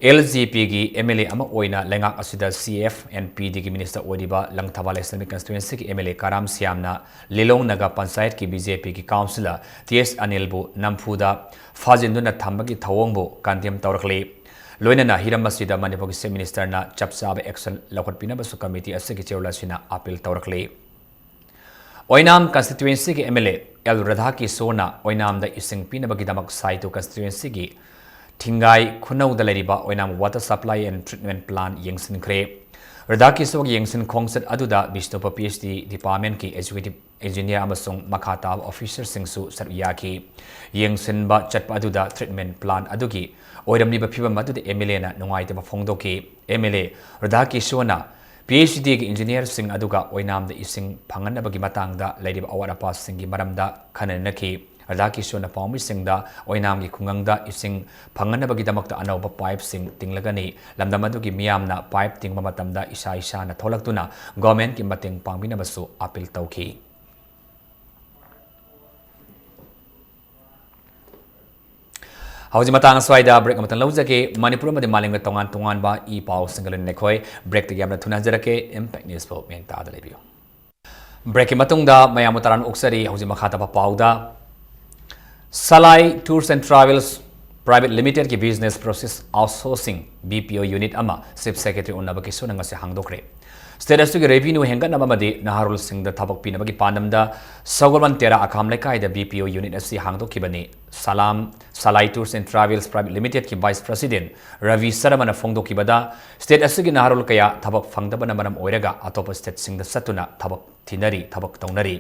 LJPꯒꯤ MLA ꯑꯃ ꯑꯣꯏꯅ ꯂꯩꯉꯥꯛ ꯑꯁꯤꯗ CF and PDꯒꯤ minister ꯑꯣꯏꯔꯤꯕ ꯂꯪꯊꯕꯥꯜ Assembly Constituencyꯒꯤ MLA ꯀꯔꯥꯝ ꯁ꯭ꯌꯥꯝꯅ ꯂꯤꯂꯣꯡ ꯅꯒꯥ ꯄꯟꯆꯥꯌꯠꯀꯤ BJPꯒꯤ councillor ꯇꯤ ꯑꯦꯁ ꯑꯅꯤꯜꯕꯨ ꯅꯝꯐꯨꯗ ꯐꯥꯖꯤꯟꯗꯨꯅ ꯊꯝꯕꯒꯤ ꯊꯧꯑꯣꯡꯕꯨ condemn ꯇꯧꯔꯛꯂꯤ꯫ ꯂꯣꯏꯅꯅ ꯍꯤꯔꯝ ꯑꯁꯤꯗ ꯃꯅꯤꯄꯨꯔꯒꯤ Chief Ministerꯅ ꯆꯞ ꯆꯥꯕ action ꯂꯧꯈꯠꯄꯤꯅꯕꯁꯨ committee ꯑꯁꯤꯒꯤ chairperson ꯑꯁꯤꯅ appeal ꯇꯧꯔꯛꯂꯤ꯫ ꯑꯣꯏꯅꯥꯝ Constituencyꯒꯤ MLA ꯑꯦꯜ ꯔꯥꯙꯥꯀꯤꯁꯣꯔꯅ ꯑꯣꯏꯅꯥꯝꯗ ꯏꯁꯤꯡ ꯄꯤꯅꯕꯒꯤꯗꯃꯛ ꯁꯥꯏꯇꯨ Constituencyꯒꯤ ꯊꯤꯡꯒꯥꯏ ꯈꯨꯅꯧꯗ ꯂꯩꯔꯤꯕ ꯑꯣꯏꯅꯥꯝ Water Supply and Treatment Plant ꯌꯦꯡꯁꯤꯟꯈ꯭ꯔꯦ꯫ ꯔꯥꯙꯥꯀꯤꯁꯣꯔꯒꯤ ꯌꯦꯡꯁꯤꯟ ꯈꯣꯡꯆꯠ ꯑꯗꯨꯗ ꯕꯤꯁꯅꯨꯄꯨꯔ PhD departmentꯀꯤ executive engineer ꯑꯃꯁꯨꯡ ꯃꯈꯥ ꯇꯥꯕ officerꯁꯤꯡꯁꯨ ꯁꯔꯨꯛ ꯌꯥꯈꯤ꯫ ꯌꯦꯡꯁꯤꯟꯕ ꯆꯠꯄ ꯑꯗꯨꯗ treatment plant ꯑꯗꯨꯒꯤ ꯑꯣꯏꯔꯝꯂꯤꯕ ꯐꯤꯚꯝ ꯑꯗꯨꯗ MLAꯅ ꯅꯨꯡꯉꯥꯏꯇꯕ ꯐꯣꯡꯗꯣꯛꯈꯤ꯫ MLA ꯔꯥꯙꯥꯀꯤꯁꯣꯔꯅ PhDꯒꯤ engineerꯁꯤꯡ ꯑꯗꯨꯒ ꯑꯣꯏꯅꯥꯝꯗ ꯏꯁꯤꯡ ꯐꯪꯍꯟꯅꯕꯒꯤ ꯃꯇꯥꯡꯗ ꯂꯩꯔꯤꯕ ꯑꯋꯥꯠ ꯑꯄꯥꯁꯤꯡꯒꯤ ꯃꯔꯝꯗ ꯈꯟꯅ ꯅꯩꯅꯈꯤ꯫ ꯔꯥꯙꯥꯀꯤꯁꯣꯔꯅ ꯄꯥꯎꯃꯤꯁꯤꯡꯗ ꯑꯣꯏꯅꯥꯝꯒꯤ ꯈꯨꯡꯒꯪꯗ ꯏꯁꯤꯡ ꯐꯪꯍꯟꯅꯕꯒꯤꯗꯃꯛꯇ ꯑꯅꯧꯕ pipeꯁꯤꯡ ꯇꯤꯡꯂꯒꯅꯤ, ꯂꯝꯗꯝ ꯑꯗꯨꯒꯤ ꯃꯤꯌꯥꯝꯅ pipe ꯇꯤꯡꯕ ꯃꯇꯝꯗ ꯏꯁꯥ ꯏꯁꯥꯅ ꯊꯣꯛꯂꯛꯇꯨꯅ governmentꯀꯤ ꯃꯇꯦꯡ ꯄꯥꯡꯕꯤꯅꯕꯁꯨ appeal ꯇꯧꯈꯤ꯫ ꯍꯧꯖꯤꯛ ꯃꯇꯥꯡ ꯑꯁ꯭ꯋꯥꯏꯗ break ꯑꯃꯇꯪ ꯂꯧꯖꯒꯦ꯫ ꯃꯅꯤꯄꯨꯔ ꯑꯃꯗꯤ ꯃꯥꯂꯦꯝꯒ ꯇꯣꯉꯥꯟ ꯇꯣꯉꯥꯟꯕ ꯏ ꯄꯥꯎꯁꯤꯡꯒ ꯂꯣꯏꯅꯅ ꯑꯩꯈꯣꯏ breakꯇꯒꯤ ꯌꯥꯝꯅ ꯊꯨꯅ ꯍꯟꯖꯔꯛꯀꯦ꯫ Impact Newsꯕꯨ ꯃꯤꯠꯌꯦꯡ ꯇꯥꯗꯨꯅ ꯂꯩꯕꯤꯌꯨ꯫ Breakꯀꯤ ꯃꯇꯨꯡꯗ ꯃꯌꯥꯝꯕꯨ ꯇꯔꯥꯝꯅ ꯑꯣꯛꯆꯔꯤ꯫ ꯍꯧꯖꯤꯛ ꯃꯈꯥ ꯇꯥꯕ ꯄꯥꯎꯗ, ꯁꯂꯥꯏ Tours and Travels Private Limitedꯀꯤ business process outsourcing BPO unit ꯑꯃ Chief Secretary ꯎꯅꯕ ꯀꯤꯁꯣꯅ ꯉꯁꯤ ꯍꯥꯡꯗꯣꯛꯈ꯭ꯔꯦ꯫ State ꯑꯁꯤꯒꯤ revenue ꯍꯦꯟꯒꯠꯅꯕ ꯑꯃꯗꯤ ꯅꯍꯥꯔꯣꯜꯁꯤꯡꯗ ꯊꯕꯛ ꯄꯤꯅꯕꯒꯤ ꯄꯥꯟꯗꯝꯗ ꯁꯒꯣꯜꯕꯟ ꯇꯦꯔꯥ ꯑꯈꯥꯝ ꯂꯩꯀꯥꯏꯗ BPO unit ꯑꯁꯤ ꯍꯥꯡꯗꯣꯛꯈꯤꯕꯅꯤ꯫ ꯁꯂꯥꯝ, Salai Tours and Travels Private Limitedꯀꯤ Vice President Ravi ꯁꯔꯃꯅ ꯐꯣꯡꯗꯣꯛꯈꯤꯕꯗ, state ꯑꯁꯤꯒꯤ ꯅꯍꯥꯔꯣꯜ ꯀꯌꯥ ꯊꯕꯛ ꯐꯪꯗꯕꯅ ꯃꯔꯝ ꯑꯣꯏꯔꯒ ꯑꯇꯣꯞꯄ stateꯁꯤꯡꯗ ꯆꯠꯇꯨꯅ ꯊꯕꯛ ꯊꯤꯅꯔꯤ, ꯊꯕꯛ ꯇꯧꯅꯔꯤ꯫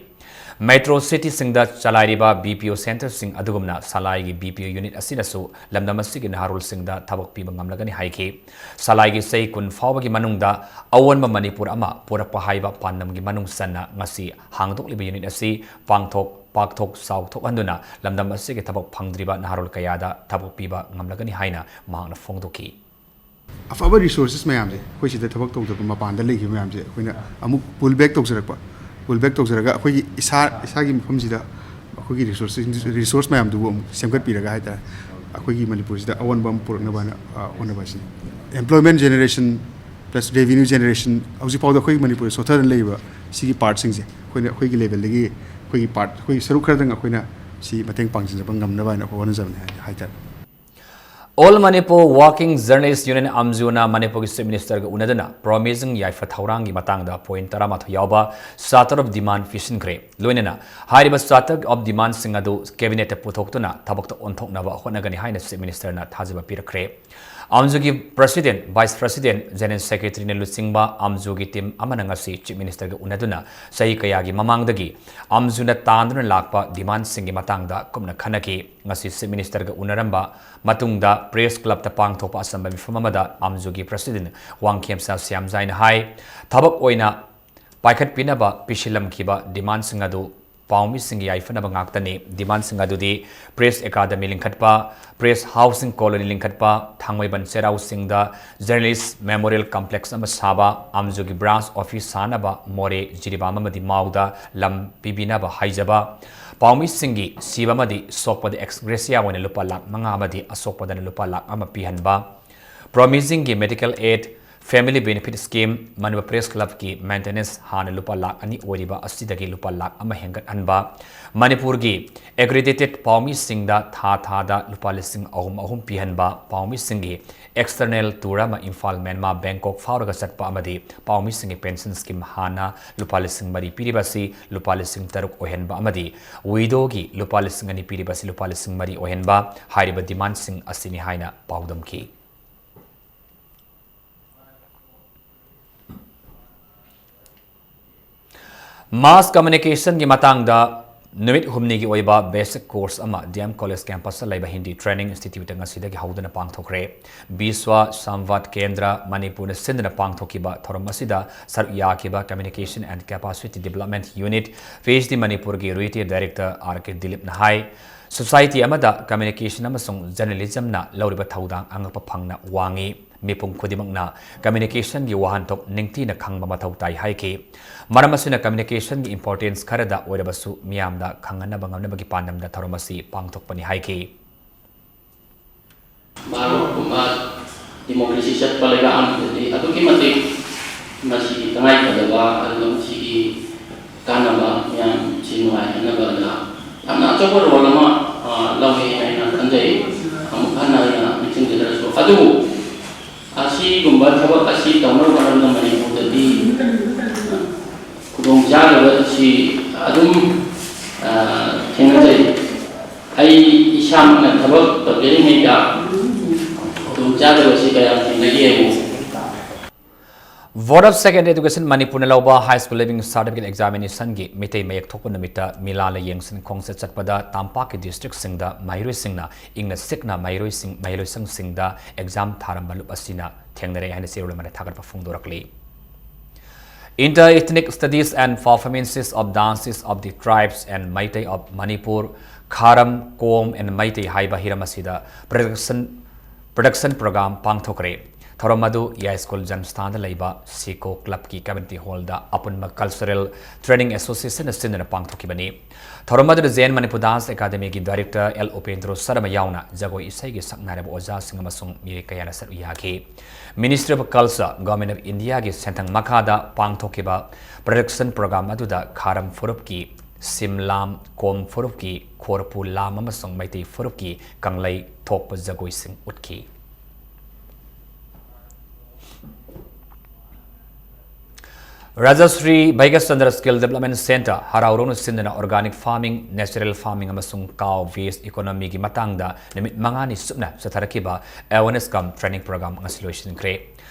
Metro cityꯁꯤꯡꯗ ꯆꯂꯥꯏꯔꯤꯕ BPO centreꯁꯤꯡ ꯑꯗꯨꯒꯨꯝꯅ ꯁꯂꯥꯏꯒꯤ BPO unit ꯑꯁꯤꯅꯁꯨ ꯂꯝꯗꯝ ꯑꯁꯤꯒꯤ ꯅꯍꯥꯔꯣꯜꯁꯤꯡꯗ ꯊꯕꯛ ꯄꯤꯕ ꯉꯝꯂꯒꯅꯤ ꯍꯥꯏꯈꯤ꯫ ꯁꯂꯥꯏꯒꯤ ꯆꯍꯤ ꯀꯨꯟ ꯐꯥꯎꯕꯒꯤ ꯃꯅꯨꯡꯗ ꯑꯑꯣꯟꯕ ꯃꯅꯤꯄꯨꯔ ꯑꯃ ꯄꯨꯔꯛꯄ ꯍꯥꯏꯕ ꯄꯥꯟꯗꯝꯒꯤ ꯃꯅꯨꯡ ꯆꯟꯅ ꯉꯁꯤ ꯍꯥꯡꯗꯣꯛꯂꯤꯕ unit ꯑꯁꯤ ꯄꯥꯡꯊꯣꯛ, ꯄꯥꯛꯊꯣꯛ ꯆꯥꯎꯊꯣꯛꯍꯟꯗꯨꯅ ꯂꯝꯗꯝ ꯑꯁꯤꯒꯤ ꯊꯕꯛ ꯐꯪꯗ꯭ꯔꯤꯕ ꯅꯍꯥꯔꯣꯜ ꯀꯌꯥꯗ ꯊꯕꯛ ꯄꯤꯕ ꯉꯝꯂꯒꯅꯤ ꯍꯥꯏꯅ ꯃꯍꯥꯛꯅ ꯐꯣꯡꯗꯣꯛꯈꯤ꯫ ꯑꯐꯕ resources ꯃꯌꯥꯝꯁꯦ, ꯑꯩꯈꯣꯏ ꯁꯤꯗ ꯊꯕꯛ ꯇꯧꯗꯕ ꯃꯄꯥꯟꯗ ꯂꯩꯈꯤꯕ ꯃꯌꯥꯝꯁꯦ, ꯑꯩꯈꯣꯏꯅ ꯑꯃꯨꯛ pull back ꯇꯧꯖꯔꯛꯄ꯫ Pull back ꯇꯧꯖꯔꯒ ꯑꯩꯈꯣꯏꯒꯤ ꯏꯁꯥ, ꯏꯁꯥꯒꯤ ꯃꯐꯝꯁꯤꯗ ꯑꯩꯈꯣꯏꯒꯤ resources, resource ꯃꯌꯥꯝꯗꯨꯕꯨ ꯑꯃꯨꯛ ꯁꯦꯝꯒꯠꯄꯤꯔꯒ ꯍꯥꯏꯇꯥꯔꯦ, ꯑꯩꯈꯣꯏꯒꯤ ꯃꯅꯤꯄꯨꯔꯁꯤꯗ ꯑꯑꯣꯟꯕ ꯑꯃ ꯄꯨꯔꯛꯅꯕ ꯍꯥꯏꯅ, ꯑ, ꯍꯣꯠꯅꯕ ꯑꯁꯤꯅꯤ꯫ Employment generation plus revenue generation, ꯍꯧꯖꯤꯛꯐꯥꯎꯗ ꯑꯩꯈꯣꯏꯒꯤ ꯃꯅꯤꯄꯨꯔꯗ ꯁꯣꯠꯊꯔ ꯂꯩꯔꯤꯕ ꯁꯤꯒꯤ partꯁꯤꯡꯁꯦ, ꯑꯩꯈꯣꯏꯅ ꯑꯩꯈꯣꯏꯒꯤ levelꯗꯒꯤ, ꯑꯩꯈꯣꯏꯒꯤ part, ꯑꯩꯈꯣꯏꯒꯤ ꯁꯔꯨꯛ ꯈꯔꯗꯪ ꯑꯩꯈꯣꯏꯅ ꯁꯤ ꯃꯇꯦꯡ ꯄꯥꯡꯁꯤꯟꯖꯕ ꯉꯝꯅꯕ ꯍꯥꯏꯅ ꯑꯩꯈꯣꯏ ꯍꯣꯠꯅꯖꯕꯅꯤ ꯍꯥꯏ-, ꯍꯥꯏꯇꯥꯔꯦ꯫ All Manipur Working Journalist Union, ꯑꯝꯖꯨꯅ ꯃꯅꯤꯄꯨꯔꯒꯤ Chief Ministerꯒ ꯎꯅꯗꯨꯅ promising ꯌꯥꯏꯐ ꯊꯧꯔꯥꯡꯒꯤ ꯃꯇꯥꯡꯗ point ꯇꯔꯥꯃꯥꯊꯣꯏ ꯌꯥꯎꯕ Charter of Demand ꯄꯤꯁꯤꯟꯈ꯭ꯔꯦ꯫ ꯂꯣꯏꯅꯅ ꯍꯥꯏꯔꯤꯕ Charter of Demandꯁꯤꯡ ꯑꯗꯨ Cabinetꯇ ꯄꯨꯊꯣꯛꯇꯨꯅ ꯊꯕꯛꯇ ꯑꯣꯟꯊꯣꯛꯅꯕ ꯍꯣꯠꯅꯒꯅꯤ ꯍꯥꯏꯅ Chief Ministerꯅ ꯊꯥꯖꯕ ꯄꯤꯔꯛꯈ꯭ꯔꯦ꯫ ꯑꯝꯖꯨꯒꯤ President, Vice President, General Secretaryꯅ ꯂꯨꯆꯤꯡꯕ ꯑꯝꯖꯨꯒꯤ team ꯑꯃꯅ ꯉꯁꯤ Chief Ministerꯒ ꯎꯅꯗꯨꯅ ꯆꯍꯤ ꯀꯌꯥꯒꯤ ꯃꯃꯥꯡꯗꯒꯤ ꯑꯝꯖꯨꯅ ꯇꯥꯟꯗꯨꯅ ꯂꯥꯛꯄ demandꯁꯤꯡꯒꯤ ꯃꯇꯥꯡꯗ ꯀꯨꯞꯅ ꯈꯟꯅꯈꯤ꯫ ꯉꯁꯤ Chief Ministerꯒ ꯎꯅꯔꯝꯕ ꯃꯇꯨꯡꯗ Press Clubꯇ ꯄꯥꯡꯊꯣꯛꯄ ꯑꯆꯝꯕ ꯃꯤꯐꯝ ꯑꯃꯗ ꯑꯝꯖꯨꯒꯤ President ꯋꯥꯡꯈꯦꯝꯆꯥ ꯁ꯭ꯌꯥꯝꯖꯥꯏꯅ ꯍꯥꯏ, ꯊꯕꯛ ꯑꯣꯏꯅ ꯄꯥꯏꯈꯠꯄꯤꯅꯕ ꯄꯤꯁꯤꯜꯂꯝꯈꯤꯕ demandꯁꯤꯡ ꯑꯗꯨ ꯄꯥꯎꯃꯤꯁꯤꯡꯒꯤ ꯌꯥꯏꯐꯅꯕ ꯉꯥꯛꯇꯅꯤ꯫ Demandꯁꯤꯡ ꯑꯗꯨꯗꯤ Press Academy ꯂꯤꯡꯈꯠꯄ, Press Housing Colony ꯂꯤꯡꯈꯠꯄ, ꯊꯥꯡꯃꯩꯕꯟ ꯆꯩꯔꯥꯎ ꯆꯤꯡꯗ Journalist Memorial Complex ꯑꯃ ꯁꯥꯕ, ꯑꯝꯖꯨꯒꯤ branch office ꯁꯥꯅꯕ ꯃꯣꯔꯦ, ꯖꯤꯔꯤꯕꯥꯝ ꯑꯃꯗꯤ ꯃꯥꯎꯗ ꯂꯝ ꯄꯤꯕꯤꯅꯕ ꯍꯥꯏꯖꯕ, ꯄꯥꯎꯃꯤꯁꯤꯡꯒꯤ ꯁꯤꯕ ꯑꯃꯗꯤ ꯁꯣꯛꯄꯗ ex gratia ꯑꯣꯏꯅ ꯂꯨꯄꯥ ꯂꯥꯈ ꯃꯉꯥ ꯑꯃꯗꯤ ꯑꯁꯣꯛꯄꯗꯅ ꯂꯨꯄꯥ ꯂꯥꯈ ꯑꯃ ꯄꯤꯍꯟꯕ, ꯄ꯭ꯔꯣꯃꯤꯁꯤꯡꯒꯤ Medical Aid, Family Benefit Scheme, Manipur Press Clubꯀꯤ maintenance ꯍꯥꯟꯅ ꯂꯨꯄꯥ ꯂꯥꯈ ꯑꯅꯤ ꯑꯣꯏꯔꯤꯕ ꯑꯁꯤꯗꯒꯤ ꯂꯨꯄꯥ ꯂꯥꯈ ꯑꯃ ꯍꯦꯟꯒꯠꯍꯟꯕ, ꯃꯅꯤꯄꯨꯔꯒꯤ accredited ꯄꯥꯎꯃꯤꯁꯤꯡꯗ ꯊꯥ ꯊꯥꯗ ꯂꯨꯄꯥ ꯂꯤꯁꯤꯡ ꯑꯍꯨꯝ ꯑꯍꯨꯝ ꯄꯤꯍꯟꯕ, ꯄꯥꯎꯃꯤꯁꯤꯡꯒꯤ external tour ꯑꯃ ꯏꯝꯐꯥꯜ, ꯃꯦꯟꯃꯥ, ꯕꯦꯡꯀꯣꯛ ꯐꯥꯎꯔꯒ ꯆꯠꯄ ꯑꯃꯗꯤ ꯄꯥꯎꯃꯤꯁꯤꯡꯒꯤ pension scheme ꯍꯥꯟꯅ ꯂꯨꯄꯥ ꯂꯤꯁꯤꯡ ꯃꯔꯤ ꯄꯤꯔꯤꯕ ꯑꯁꯤ ꯂꯨꯄꯥ ꯂꯤꯁꯤꯡ ꯇꯔꯨꯛ ꯑꯣꯏꯍꯟꯕ ꯑꯃꯗꯤ widowꯒꯤ ꯂꯨꯄꯥ ꯂꯤꯁꯤꯡ ꯑꯅꯤ ꯄꯤꯔꯤꯕ ꯑꯁꯤ ꯂꯨꯄꯥ ꯂꯤꯁꯤꯡ ꯃꯔꯤ ꯑꯣꯏꯍꯟꯕ ꯍꯥꯏꯔꯤꯕ demandꯁꯤꯡ ꯑꯁꯤꯅꯤ ꯍꯥꯏꯅ ꯄꯥꯎꯗꯝꯈꯤ꯫ Mass Communicationꯒꯤ ꯃꯇꯥꯡꯗ ꯅꯨꯃꯤꯠ ꯍꯨꯝꯅꯤꯒꯤ ꯑꯣꯏꯕ basic course ꯑꯃ D M College campusꯇ ꯂꯩꯕ Hindi Training Instituteꯇ ꯉꯁꯤꯗꯒꯤ ꯍꯧꯗꯨꯅ ꯄꯥꯡꯊꯣꯛꯈ꯭ꯔꯦ꯫ Biswa Samvad Kendra ꯃꯅꯤꯄꯨꯔꯅ ꯁꯤꯟꯗꯨꯅ ꯄꯥꯡꯊꯣꯛꯈꯤꯕ ꯊꯧꯔꯝ ꯑꯁꯤꯗ ꯁꯔꯨꯛ ꯌꯥꯈꯤꯕ Communication and Capacity Development Unit, P H D ꯃꯅꯤꯄꯨꯔꯒꯤ Retail Director R K ꯗꯤꯂꯤꯞꯅ ꯍꯥꯏ, society ꯑꯃꯗ communication ꯑꯃꯁꯨꯡ journalismꯅ ꯂꯧꯔꯤꯕ ꯊꯧꯗꯥꯡ ꯑꯉꯛꯄ ꯐꯪꯅ ꯋꯥꯡꯏ꯫ ꯃꯤꯄꯨꯝ ꯈꯨꯗꯤꯡꯃꯛꯅ communicationꯒꯤ ꯋꯥꯍꯟꯊꯣꯛ ꯅꯤꯡꯊꯤꯅ ꯈꯪꯕ ꯃꯊꯧ ꯇꯥꯏ ꯍꯥꯏꯈꯤ꯫ ꯃꯔꯝ ꯑꯁꯤꯅ communicationꯒꯤ importance ꯈꯔꯗ ꯑꯣꯏꯔꯕꯁꯨ ꯃꯤꯌꯥꯝꯗ ꯈꯪꯍꯟꯅꯕ ꯉꯝꯅꯕꯒꯤ ꯄꯥꯟꯗꯝꯗ ꯊꯧꯔꯝ ꯑꯁꯤ ꯄꯥꯡꯊꯣꯛꯄꯅꯤ ꯍꯥꯏꯈꯤ꯫ ꯚꯥꯔꯠꯀꯨꯝꯕ democracy ꯆꯠꯄ ꯂꯩꯕꯥꯛ ꯑꯃꯗꯗꯤ ꯑꯗꯨꯛꯀꯤ ꯃꯇꯤꯛ ꯃꯁꯤꯒꯤ ꯇꯉꯥꯏꯐꯗꯕ, ꯑꯗꯨꯒ ꯃꯁꯤꯒꯤ ꯀꯥꯟꯅꯕ ꯃꯌꯥꯝꯁꯤ ꯅꯨꯡꯉꯥꯏꯍꯟꯅꯕꯗ ꯌꯥꯝꯅ ꯑꯆꯧꯕ role ꯑꯃ, ꯑ, ꯂꯧꯏ ꯍꯥꯏꯅ ꯈꯟꯖꯩ꯫ ꯑꯃꯨꯛ ꯍꯟꯅ ꯑꯩꯅ ꯅꯤꯡꯁꯤꯡꯖꯗ꯭ꯔꯁꯨ꯫ ꯑꯗꯨꯕꯨ ꯑꯁꯤꯒꯨꯝꯕ ꯊꯕꯛ ꯑꯁꯤ ꯇꯧꯅꯕ ꯃꯇꯝꯗ ꯃꯅꯤꯄꯨꯔꯗꯗꯤ ꯈꯨꯗꯣꯡꯆꯥꯗꯕ ꯑꯁꯤ ꯑꯗꯨꯝ, ꯑ, ꯊꯦꯡꯅꯖꯩ꯫ ꯑꯩ ꯏꯁꯥꯃꯛꯅ ꯊꯕꯛ ꯇꯧꯖꯔꯤꯉꯩꯗ ꯈꯨꯗꯣꯡ ꯌꯥꯗꯕꯁꯤ ꯀꯌꯥ ꯊꯦꯡꯅꯒꯦ ꯌꯦꯡꯉꯨ꯫ Board of Secondary Education ꯃꯅꯤꯄꯨꯔꯅ ꯂꯧꯕ High School Leaving Certificate Examinationꯒꯤ Meitei ꯃꯌꯦꯛ ꯊꯣꯛꯄ ꯅꯨꯃꯤꯠꯇ ꯃꯤꯂꯥꯜꯅ ꯌꯦꯡꯁꯤꯟ ꯈꯣꯡꯆꯠ ꯆꯠꯄꯗ ꯇꯝꯄꯥꯛꯀꯤ districtꯁꯤꯡꯗ ꯃꯍꯩꯔꯣꯏꯁꯤꯡꯅ ꯏꯪꯅ ꯆꯤꯛꯅ ꯃꯍꯩꯔꯣꯏꯁꯤꯡ, ꯃꯍꯩꯂꯣꯏꯁꯪꯁꯤꯡꯗ exam ꯊꯥꯔꯝꯕ ꯂꯨꯞ ꯑꯁꯤꯅ ꯊꯦꯡꯅꯔꯦ ꯍꯥꯏꯅ ꯆꯦꯔꯣꯜ ꯑꯃꯅ ꯊꯥꯒꯠꯄ ꯐꯣꯡꯗꯣꯔꯛꯂꯤ꯫ Inter-Ethnic Studies and Performances of Dances of the Tribes and Meitei of Manipur, ꯈꯥꯔꯝ, Kom and Meitei ꯍꯥꯏꯕ ꯍꯤꯔꯝ ꯑꯁꯤꯗ production, production program ꯄꯥꯡꯊꯣꯛꯈ꯭ꯔꯦ꯫ ꯊꯧꯔꯝ ꯑꯗꯨ ꯌꯥꯏꯁ꯭ꯀꯨꯜ ꯖꯟꯁꯊꯥꯟꯗ ꯂꯩꯕ ꯁꯤꯀꯣ clubꯀꯤ community hallꯗ ꯑꯄꯨꯟꯕ Cultural Training Associationꯅ ꯁꯤꯟꯗꯨꯅ ꯄꯥꯡꯊꯣꯛꯈꯤꯕꯅꯤ꯫ ꯊꯧꯔꯝ ꯑꯗꯨꯗ ꯖꯦꯟ ꯃꯅꯤꯄꯨꯔ Dance Academyꯒꯤ director ꯑꯦꯜ ꯎꯄꯦꯟꯗ꯭ꯔꯣ ꯁꯔꯃ ꯌꯥꯎꯅ ꯖꯒꯣꯏ ꯏꯁꯩꯒꯤ ꯁꯛꯅꯥꯏꯔꯕ ꯑꯣꯖꯥꯁꯤꯡ ꯑꯃꯁꯨꯡ ꯃꯤꯑꯣꯏ ꯀꯌꯥꯅ ꯁꯔꯨꯛ ꯌꯥꯈꯤ꯫ Ministry of Culture, Government of Indiaꯒꯤ ꯁꯦꯟꯊꯪ ꯃꯈꯥꯗ ꯄꯥꯡꯊꯣꯛꯈꯤꯕ production program ꯑꯗꯨꯗ ꯈꯥꯔꯝ ꯐꯨꯔꯨꯞꯀꯤ ꯁꯤꯝꯂꯥꯝ, ꯀꯣꯝ ꯐꯨꯔꯨꯞꯀꯤ ꯈꯣꯔꯄꯨ ꯂꯥꯝ ꯑꯃꯁꯨꯡ ꯃꯩꯇꯩ ꯐꯨꯔꯨꯞꯀꯤ ꯀꯪꯂꯩ ꯊꯣꯛꯄ ꯖꯒꯣꯏꯁꯤꯡ ꯎꯠꯈꯤ꯫ Rajshri Bhagyachandra Skill Development Centre, ꯍꯔꯥꯎꯔꯧꯅ ꯁꯤꯟꯗꯨꯅ organic farming, natural farming ꯑꯃꯁꯨꯡ cow based economyꯒꯤ ꯃꯇꯥꯡꯗ ꯅꯨꯃꯤꯠ ꯃꯉꯥꯅꯤ ꯆꯨꯞꯅ ꯆꯠꯊꯔꯛꯈꯤꯕ awareness cum training program ꯉꯁꯤ ꯂꯣꯏꯁꯤꯟꯈ꯭ꯔꯦ꯫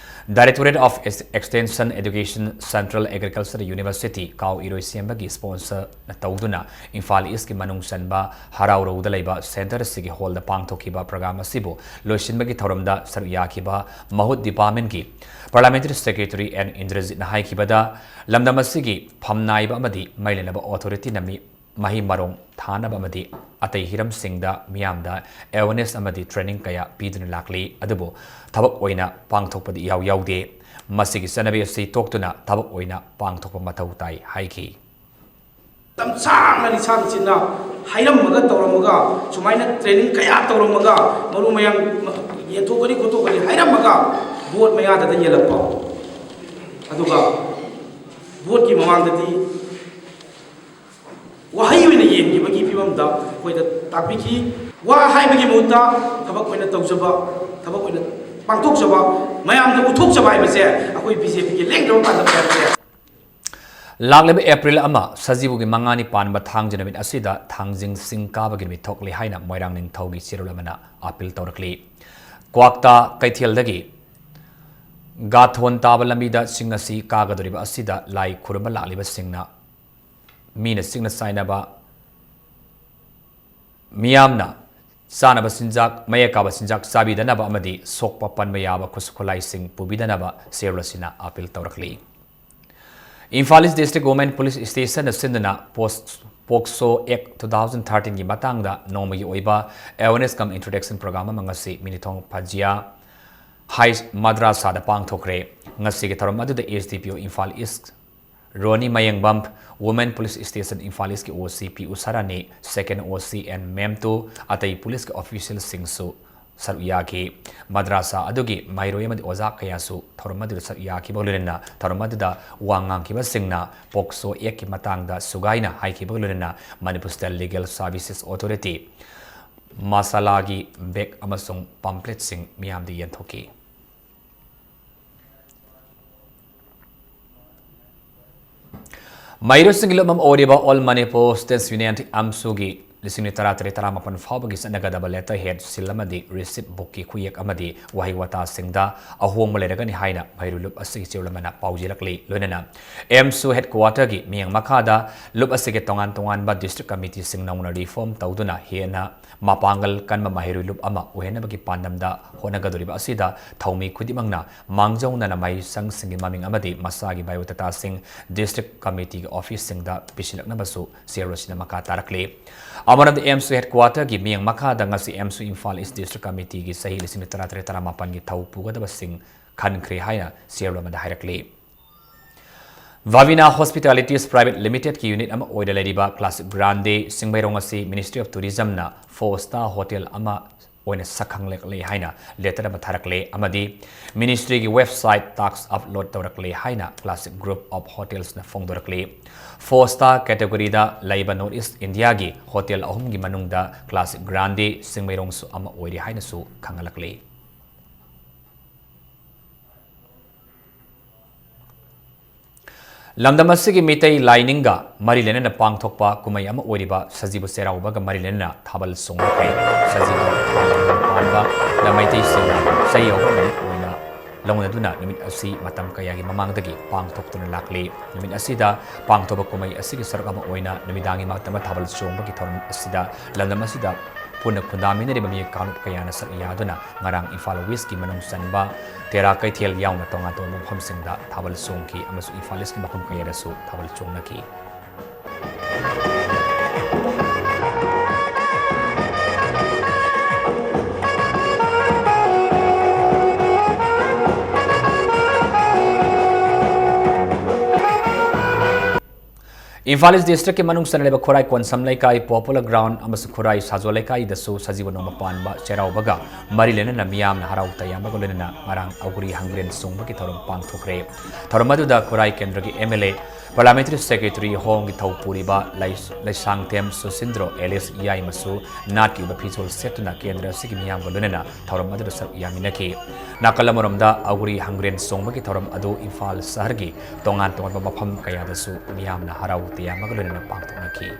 Directorate of Ex-, Extension Education, Central Agriculture University, ꯀꯥꯎ ꯏꯔꯣꯏꯁꯦꯝꯕꯒꯤ sponsorꯅ ꯇꯧꯗꯨꯅ ꯏꯝꯐꯥꯜ Eastꯀꯤ ꯃꯅꯨꯡ ꯆꯟꯕ ꯍꯔꯥꯎꯔꯧꯗ ꯂꯩꯕ centre ꯑꯁꯤꯒꯤ hallꯗ ꯄꯥꯡꯊꯣꯛꯈꯤꯕ program ꯑꯁꯤꯕꯨ ꯂꯣꯏꯁꯤꯟꯕꯒꯤ ꯊꯧꯔꯝꯗ ꯁꯔꯨꯛ ꯌꯥꯈꯤꯕ ꯃꯍꯨꯠ departmentꯀꯤ Parliamentary Secretary ꯑꯦꯟ ꯏꯟꯗ꯭ꯔꯖꯤꯠꯅ ꯍꯥꯏꯈꯤꯕꯗ, ꯂꯝꯗꯝ ꯑꯁꯤꯒꯤ ꯐꯝꯅꯥꯏꯕ ꯑꯃꯗꯤ ꯃꯩ ꯂꯩꯅꯕ authorityꯅ ꯃꯤ ꯃꯍꯩ ꯃꯔꯣꯡ ꯊꯥꯅꯕ ꯑꯃꯗꯤ ꯑꯇꯩ ꯍꯤꯔꯝꯁꯤꯡꯗ ꯃꯤꯌꯥꯝꯗ awareness ꯑꯃꯗꯤ training ꯀꯌꯥ ꯄꯤꯗꯨꯅ ꯂꯥꯛꯂꯤ, ꯑꯗꯨꯕꯨ ꯊꯕꯛ ꯑꯣꯏꯅ ꯄꯥꯡꯊꯣꯛꯄꯗꯤ ꯏꯌꯥꯎ ꯌꯥꯎꯗꯦ꯫ ꯃꯁꯤꯒꯤ ꯆꯠꯅꯕꯤ ꯑꯁꯤ ꯇꯣꯛꯇꯨꯅ ꯊꯕꯛ ꯑꯣꯏꯅ ꯄꯥꯡꯊꯣꯛꯄ ꯃꯊꯧ ꯇꯥꯏ ꯍꯥꯏꯈꯤ꯫ ꯃꯇꯝ ꯁꯥꯡꯅ ꯂꯤꯁꯥꯡ ꯁꯤꯠꯅ ꯍꯥꯏꯔꯝꯃꯒ ꯇꯧꯔꯝꯃꯒ, ꯁꯨꯃꯥꯏꯅ training ꯀꯌꯥ ꯇꯧꯔꯝꯃꯒ, ꯃꯔꯨ ꯃꯌꯥꯡ ꯌꯦꯟꯊꯣꯛꯀꯅꯤ ꯈꯣꯠꯇꯣꯛꯀꯅꯤ ꯍꯥꯏꯔꯝꯃꯒ vote ꯃꯌꯥꯗꯗ ꯌꯦꯜꯂꯛꯄ, ꯑꯗꯨꯒ voteꯀꯤ ꯃꯃꯥꯡꯗꯗꯤ ꯋꯥꯍꯩ ꯑꯣꯏꯅ ꯌꯦꯟꯈꯤꯕꯒꯤ ꯐꯤꯕꯝꯗ ꯑꯩꯈꯣꯏꯗ ꯇꯥꯛꯄꯤꯈꯤ꯫ ꯋꯥ ꯍꯥꯏꯕꯒꯤ ꯃꯍꯨꯠꯇ ꯊꯕꯛ ꯑꯣꯏꯅ ꯇꯧꯖꯕ, ꯊꯕꯛ ꯑꯣꯏꯅ ꯄꯥꯡꯊꯣꯛꯆꯕ, ꯃꯌꯥꯝꯗ ꯎꯠꯊꯣꯛꯆꯕ ꯍꯥꯏꯕꯁꯦ ꯑꯩꯈꯣꯏ BJPꯒꯤ ꯂꯦꯡꯗꯕ ꯄꯥꯟꯗꯝ ꯍꯥꯏꯕꯁꯦ꯫ ꯂꯥꯛꯂꯤꯕ April ꯑꯃ ꯁꯖꯤꯕꯨꯒꯤ ꯃꯉꯥꯅꯤ ꯄꯥꯟꯕ ꯊꯥꯡꯖ ꯅꯨꯃꯤꯠ ꯑꯁꯤꯗ ꯊꯥꯡꯖꯤꯡ ꯆꯤꯡ ꯀꯥꯕꯒꯤ ꯅꯨꯃꯤꯠ ꯊꯣꯛꯂꯤ ꯍꯥꯏꯅ ꯃꯣꯏꯔꯥꯡ ꯅꯤꯡꯊꯧꯒꯤ ꯆꯦꯔꯣꯜ ꯑꯃꯅ appeal ꯇꯧꯔꯛꯂꯤ꯫ ꯀ꯭ꯋꯥꯛꯇꯥ ꯀꯩꯊꯦꯜꯗꯒꯤ ꯒꯥꯊꯣꯟ ꯇꯥꯕ ꯂꯝꯕꯤꯗ ꯆꯤꯡ ꯑꯁꯤ ꯀꯥꯒꯗꯧꯔꯤꯕ ꯑꯁꯤꯗ ꯂꯥꯏ ꯈꯨꯔꯨꯝꯕ ꯂꯥꯛꯂꯤꯕꯁꯤꯡꯅ ꯃꯤꯅ ꯆꯤꯛꯅ ꯆꯥꯏꯅꯕ ꯃꯤꯌꯥꯝꯅ ꯆꯥꯅꯕ ꯆꯤꯟꯖꯥꯛ, ꯃꯌꯦꯛ ꯀꯥꯕ ꯆꯤꯟꯖꯥꯛ ꯆꯥꯕꯤꯗꯅꯕ ꯑꯃꯗꯤ ꯁꯣꯛꯄ ꯄꯟꯕ ꯌꯥꯕ ꯈꯨꯠꯁꯨ ꯈꯨꯠꯂꯥꯏꯁꯤꯡ ꯄꯨꯕꯤꯗꯅꯕ ꯆꯦꯔꯣꯜ ꯑꯁꯤꯅ appeal ꯇꯧꯔꯛꯂꯤ꯫ Imphal east district women police ꯁ꯭ꯇꯦꯁꯟꯅ ꯁꯤꯟꯗꯨꯅ ꯄꯣꯁ-, ꯄꯣꯛꯁꯣ ꯑꯦꯛ two thousand thirteen ꯒꯤ ꯃꯇꯥꯡꯗ ꯅꯣꯡꯃꯒꯤ ꯑꯣꯏꯕ awareness cum introduction program ꯑꯃ ꯉꯁꯤ ꯃꯤꯅꯤꯊꯣꯡ ꯐꯖꯤꯌꯥ ꯍꯥꯏ ꯃꯗ꯭ꯔꯥꯁꯥꯗ ꯄꯥꯡꯊꯣꯛꯈ꯭ꯔꯦ꯫ ꯉꯁꯤꯒꯤ ꯊꯧꯔꯝ ꯑꯗꯨꯗ ꯑꯦꯁ ꯗꯤ ꯄꯤ ꯑꯣ ꯏꯝꯐꯥꯜ ꯏꯁ ꯔꯣꯅꯤ ꯃꯌꯦꯡꯕꯝ, ꯋꯨꯃꯦꯟ ꯄꯨꯂꯤꯁ ꯁ꯭ꯇꯦꯁꯟ ꯏꯝꯐꯥꯜ ꯏꯁꯀꯤ ꯑꯣ ꯁꯤ ꯄꯤ ꯎꯁꯥꯔꯥꯅꯤ, ꯁꯦꯀꯦꯟ ꯑꯣ ꯁꯤ ꯑꯦꯟ ꯃꯦꯝꯇꯨ, ꯑꯇꯩ ꯄꯨꯂꯤꯁꯀꯤ ꯑꯣꯐꯤꯁꯤꯌꯦꯜꯁꯤꯡꯁꯨ ꯁꯔꯨꯛ ꯌꯥꯈꯤ꯫ ꯃꯗ꯭ꯔꯥꯁꯥ ꯑꯗꯨꯒꯤ ꯃꯍꯩꯔꯣꯏ ꯑꯃꯗꯤ ꯑꯣꯖꯥ ꯀꯌꯥꯁꯨ ꯊꯧꯔꯝ ꯑꯗꯨꯗ ꯁꯔꯨꯛ ꯌꯥꯈꯤꯕꯒ ꯂꯣꯏꯅꯅ ꯊꯧꯔꯝ ꯑꯗꯨꯗ ꯋꯥ ꯉꯥꯡꯈꯤꯕꯁꯤꯡꯅ ꯄꯣꯛꯁꯣ ꯑꯦꯛꯀꯤ ꯃꯇꯥꯡꯗ ꯁꯨꯒꯥꯏꯅ ꯍꯥꯏꯈꯤꯕꯒ ꯂꯣꯏꯅꯅ Manipur state legal services authority, ꯃꯁꯥꯂꯥꯒꯤ ꯕꯦꯒ ꯑꯃꯁꯨꯡ ꯄꯥꯝꯄ꯭ꯂꯦꯠꯁꯤꯡ ꯃꯤꯌꯥꯝꯗ ꯌꯦꯟꯊꯣꯛꯈꯤ꯫ ꯃꯍꯩꯔꯣꯏꯁꯤꯡꯒꯤ ꯂꯨꯞ ꯑꯃ ꯑꯣꯏꯔꯤꯕ All Manipur Students Union, ꯑꯦꯝꯁꯨꯒꯤ ꯂꯤꯁꯤꯡ ꯇꯔꯥ ꯇꯔꯦꯠ ꯇꯔꯥꯃꯥꯄꯟ ꯐꯥꯎꯕꯒꯤ ꯆꯠꯅꯒꯗꯕ ꯂꯦꯇꯔ ꯍꯦꯗ, ꯁꯤꯜ ꯑꯃꯗꯤ ꯔꯤꯁꯤꯞ ꯕꯨꯛꯀꯤ ꯈꯨꯌꯦꯛ ꯑꯃꯗꯤ ꯋꯥꯍꯩ ꯋꯥꯇꯥꯁꯤꯡꯗ ꯑꯍꯣꯡꯕ ꯂꯩꯔꯒꯅꯤ ꯍꯥꯏꯅ ꯃꯍꯩꯔꯣꯏ ꯂꯨꯞ ꯑꯁꯤꯒꯤ ꯆꯦꯔꯣꯜ ꯑꯃꯅ ꯄꯥꯎꯖꯦꯜꯂꯛꯂꯤ꯫ ꯂꯣꯏꯅꯅ ꯑꯦꯝꯁꯨ ꯍꯦꯗꯀ꯭ꯋꯥꯇꯔꯒꯤ ꯃꯤꯠꯌꯦꯡ ꯃꯈꯥꯗ ꯂꯨꯞ ꯑꯁꯤꯒꯤ ꯇꯣꯉꯥꯟ ꯇꯣꯉꯥꯟꯕ ꯗꯤꯁꯇ꯭ꯔꯤꯛ ꯀꯃꯤꯇꯤꯁꯤꯡ ꯅꯧꯅ ꯔꯤꯐꯣꯔꯝ ꯇꯧꯗꯨꯅ ꯍꯦꯟꯅ ꯃꯄꯥꯡꯒꯜ ꯀꯟꯕ ꯃꯍꯩꯔꯣꯏ ꯂꯨꯞ ꯑꯃ ꯑꯣꯏꯍꯟꯅꯕꯒꯤ ꯄꯥꯟꯗꯝꯗ ꯍꯣꯠꯅꯒꯗꯧꯔꯤꯕ ꯑꯁꯤꯗ ꯊꯧꯃꯤ ꯈꯨꯗꯤꯡꯃꯛꯅ ꯃꯥꯡꯖꯧꯅꯅ ꯃꯍꯩꯁꯪꯁꯤꯡꯒꯤ ꯃꯃꯤꯡ ꯑꯃꯗꯤ ꯃꯁꯥꯒꯤ ꯕꯥꯏꯑꯣꯗꯥꯇꯥꯁꯤꯡ ꯗꯤꯁꯇ꯭ꯔꯤꯛ ꯀꯃꯤꯇꯤꯒꯤ ꯑꯣꯐꯤꯁꯁꯤꯡꯗ ꯄꯤꯁꯤꯜꯂꯛꯅꯕꯁꯨ ꯆꯦꯔꯣꯜ ꯑꯁꯤꯅ ꯃꯈꯥ ꯇꯥꯔꯛꯂꯤ꯫ ꯑꯃꯔꯣꯝꯗ ꯑꯦꯝꯁꯨ ꯍꯦꯗꯀ꯭ꯋꯥꯇꯔꯒꯤ ꯃꯤꯠꯌꯦꯡ ꯃꯈꯥꯗ ꯉꯁꯤ ꯑꯦꯝꯁꯨ ꯏꯝꯐꯥꯜ ꯏꯁ ꯗꯤꯁꯇ꯭ꯔꯤꯛ ꯀꯃꯤꯇꯤꯒꯤ ꯆꯍꯤ ꯂꯤꯁꯤꯡ ꯇꯔꯥ ꯇꯔꯦꯠ ꯇꯔꯥꯃꯥꯄꯟꯒꯤ ꯊꯧ ꯄꯨꯒꯗꯕꯁꯤꯡ ꯈꯟꯈ꯭ꯔꯦ ꯍꯥꯏꯅ ꯆꯦꯔꯣꯜ ꯑꯃꯗ ꯍꯥꯏꯔꯛꯂꯤ꯫ ꯚꯥꯕꯤꯅꯥ ꯍꯣꯁꯄꯤꯇꯥꯂꯤꯇꯤꯁ ꯄ꯭ꯔꯥꯏꯚꯦꯠ ꯂꯤꯃꯤꯇꯦꯗꯀꯤ ꯌꯨꯅꯤꯠ ꯑꯃ ꯑꯣꯏꯅ ꯂꯩꯔꯤꯕ ꯀ꯭ꯂꯥꯁꯤꯛ ꯒ꯭ꯔꯥꯟꯗꯦ ꯆꯤꯡꯃꯩꯔꯣꯡ ꯑꯁꯤ ꯃꯤꯅꯤꯁꯇ꯭ꯔꯤ ꯑꯣꯐ ꯇꯨꯔꯤꯖꯝꯅ ꯐꯣꯔ ꯁ꯭ꯇꯥꯔ ꯍꯣꯇꯦꯜ ꯑꯃ ꯑꯣꯏꯅ ꯁꯛꯈꯪꯂꯛꯂꯦ ꯍꯥꯏꯅ ꯂꯦꯇꯔ ꯑꯃ ꯊꯥꯔꯛꯂꯦ ꯑꯃꯗꯤ ꯃꯤꯅꯤꯁꯇ꯭ꯔꯤꯒꯤ ꯋꯦꯕꯁꯥꯏꯠ ꯇꯥꯛꯁ ꯑꯞꯂꯣꯗ ꯇꯧꯔꯛꯂꯦ ꯍꯥꯏꯅ ꯀ꯭ꯂꯥꯁꯤꯛ ꯒ꯭ꯔꯨꯞ ꯑꯣꯐ ꯍꯣꯇꯦꯜꯁꯅ ꯐꯣꯡꯗꯣꯔꯛꯂꯤ꯫ ꯐꯣꯔ ꯁ꯭ꯇꯥꯔ ꯀꯦꯇꯦꯒꯣꯔꯤꯗ ꯂꯩꯕ ꯅꯣꯔꯠ ꯏꯁ ꯏꯟꯗꯤꯌꯥꯒꯤ ꯍꯣꯇꯦꯜ ꯑꯍꯨꯝꯒꯤ ꯃꯅꯨꯡꯗ ꯀ꯭ꯂꯥꯁꯤꯛ ꯒ꯭ꯔꯥꯟꯗꯦ ꯆꯤꯡꯃꯩꯔꯣꯡꯁꯨ ꯑꯃ ꯑꯣꯏꯔꯤ ꯍꯥꯏꯅꯁꯨ ꯈꯪꯍꯜꯂꯛꯂꯤ꯫ ꯂꯝꯗꯝ ꯑꯁꯤꯒꯤ ꯃꯤꯇꯩ ꯂꯥꯏꯅꯤꯡꯒ ꯃꯔꯤ ꯂꯩꯅꯅ ꯄꯥꯡꯊꯣꯛꯄ ꯀꯨꯝꯍꯩ ꯑꯃ ꯑꯣꯏꯔꯤꯕ ꯁꯖꯤꯕꯨ ꯆꯩꯔꯥꯎꯕꯒ ꯃꯔꯤ ꯂꯩꯅꯅ ꯊꯥꯕꯜ ꯆꯣꯡꯕ ꯐꯩ꯫ ꯁꯖꯤꯕꯨ ꯊꯥꯕꯜ ꯄꯥꯟꯕꯗ ꯃꯩꯇꯩꯁꯤꯡꯅ ꯆꯍꯤ ꯍꯧꯕ ꯅꯨꯃꯤꯠ ꯑꯣꯏꯅ ꯂꯧꯅꯗꯨꯅ ꯅꯨꯃꯤꯠ ꯑꯁꯤ ꯃꯇꯝ ꯀꯌꯥꯒꯤ ꯃꯃꯥꯡꯗꯒꯤ ꯄꯥꯡꯊꯣꯛꯇꯨꯅ ꯂꯥꯛꯂꯤ꯫ ꯅꯨꯃꯤꯠ ꯑꯁꯤꯗ ꯄꯥꯡꯊꯣꯛꯄ ꯀꯨꯝꯍꯩ ꯑꯁꯤꯒꯤ ꯁꯔꯨꯛ ꯑꯃ ꯑꯣꯏꯅ ꯅꯨꯃꯤꯗꯥꯡꯒꯤ ꯃꯇꯝꯗ ꯊꯥꯕꯜ ꯆꯣꯡꯕꯒꯤ ꯊꯧꯔꯝ ꯑꯁꯤꯗ ꯂꯝꯗꯝ ꯑꯁꯤꯗ ꯄꯨꯟꯅ ꯈꯨꯟꯗꯥꯃꯤꯟꯅꯔꯤꯕ ꯃꯤꯑꯣꯏ ꯀꯥꯡꯂꯨꯞ ꯀꯌꯥꯅ ꯁꯔꯨꯛ ꯌꯥꯗꯨꯅ ꯉꯔꯥꯡ ꯏꯝꯐꯥꯜ ꯋꯦꯁꯀꯤ ꯃꯅꯨꯡ ꯆꯟꯕ ꯇꯦꯔꯥ ꯀꯩꯊꯦꯜ ꯌꯥꯎꯅ ꯇꯣꯉꯥꯟ ꯇꯣꯉꯥꯟꯕ ꯃꯐꯝꯁꯤꯡꯗ ꯊꯥꯕꯜ ꯆꯣꯡꯈꯤ ꯑꯃꯁꯨꯡ ꯏꯝꯐꯥꯜ ꯏꯁꯀꯤ ꯃꯐꯝ ꯀꯌꯥꯗꯁꯨ ꯊꯥꯕꯜ ꯆꯣꯡꯅꯈꯤ꯫ ꯏꯝꯐꯥꯜ ꯏꯁ ꯗꯤꯁꯇ꯭ꯔꯤꯛꯀꯤ ꯃꯅꯨꯡ ꯆꯟꯅꯔꯤꯕ ꯈꯨꯔꯥꯏ ꯀꯣꯟꯁꯝ ꯂꯩꯀꯥꯏ, ꯄꯣꯄꯨꯂꯔ ꯒ꯭ꯔꯥꯎꯟ ꯑꯃꯁꯨꯡ ꯈꯨꯔꯥꯏ ꯁꯥꯖꯣ ꯂꯩꯀꯥꯏꯗꯁꯨ ꯁꯖꯤꯕꯨ ꯅꯣꯡꯃ ꯄꯥꯟꯕ ꯆꯩꯔꯥꯎꯕꯒ ꯃꯔꯤ ꯂꯩꯅꯅ ꯃꯤꯌꯥꯝꯅ ꯍꯔꯥꯎ ꯇꯌꯥꯝꯕꯒ ꯂꯣꯏꯅꯅ ꯉꯔꯥꯡ ꯑꯧꯒ꯭ꯔꯤ ꯍꯪꯒ꯭ꯔꯦꯟ ꯆꯣꯡꯕꯒꯤ ꯊꯧꯔꯝ ꯄꯥꯡꯊꯣꯛꯈ꯭ꯔꯦ꯫ ꯊꯧꯔꯝ ꯑꯗꯨꯗ ꯈꯨꯔꯥꯏ ꯀꯦꯟꯗ꯭ꯔꯒꯤ ꯑꯦꯝ ꯑꯦꯜ ꯑꯦ, ꯄꯥꯔꯂꯥꯃꯦꯟꯇꯔꯤ ꯁꯦꯀ꯭ꯔꯦꯇꯔꯤ ꯍꯣꯝꯒꯤ ꯊꯧꯄꯨꯔꯤꯕ ꯂꯩ-, ꯂꯩꯁꯥꯡꯊꯦꯝ ꯁꯨꯁꯤꯟꯗ꯭ꯔꯣ ꯑꯦꯂꯤꯁ ꯌꯥꯏꯃꯁꯨ ꯅꯥꯠꯀꯤ ꯑꯣꯏꯕ ꯐꯤꯖꯣꯜ ꯁꯦꯠꯇꯨꯅ ꯀꯦꯟꯗ꯭ꯔ ꯑꯁꯤꯒꯤ ꯃꯤꯌꯥꯝꯒ ꯂꯣꯏꯅꯅ ꯊꯧꯔꯝ ꯑꯗꯨꯗ ꯁꯔꯨꯛ ꯌꯥꯃꯤꯟꯅꯈꯤ꯫ ꯅꯥꯀꯜ ꯑꯃꯔꯣꯝꯗ ꯑꯧꯒ꯭ꯔꯤ ꯍꯪꯒ꯭ꯔꯦꯟ ꯆꯣꯡꯕꯒꯤ ꯊꯧꯔꯝ ꯑꯗꯨ ꯏꯝꯐꯥꯜ ꯁꯍꯔꯒꯤ ꯇꯣꯉꯥꯟ ꯇꯣꯉꯥꯟꯕ ꯃꯐꯝ ꯀꯌꯥꯗꯁꯨ ꯃꯤꯌꯥꯝꯅ ꯍꯔꯥꯎ ꯇꯌꯥꯝꯕꯒ ꯂꯣꯏꯅꯅ ꯄꯥꯡꯊꯣꯛꯅꯈꯤ꯫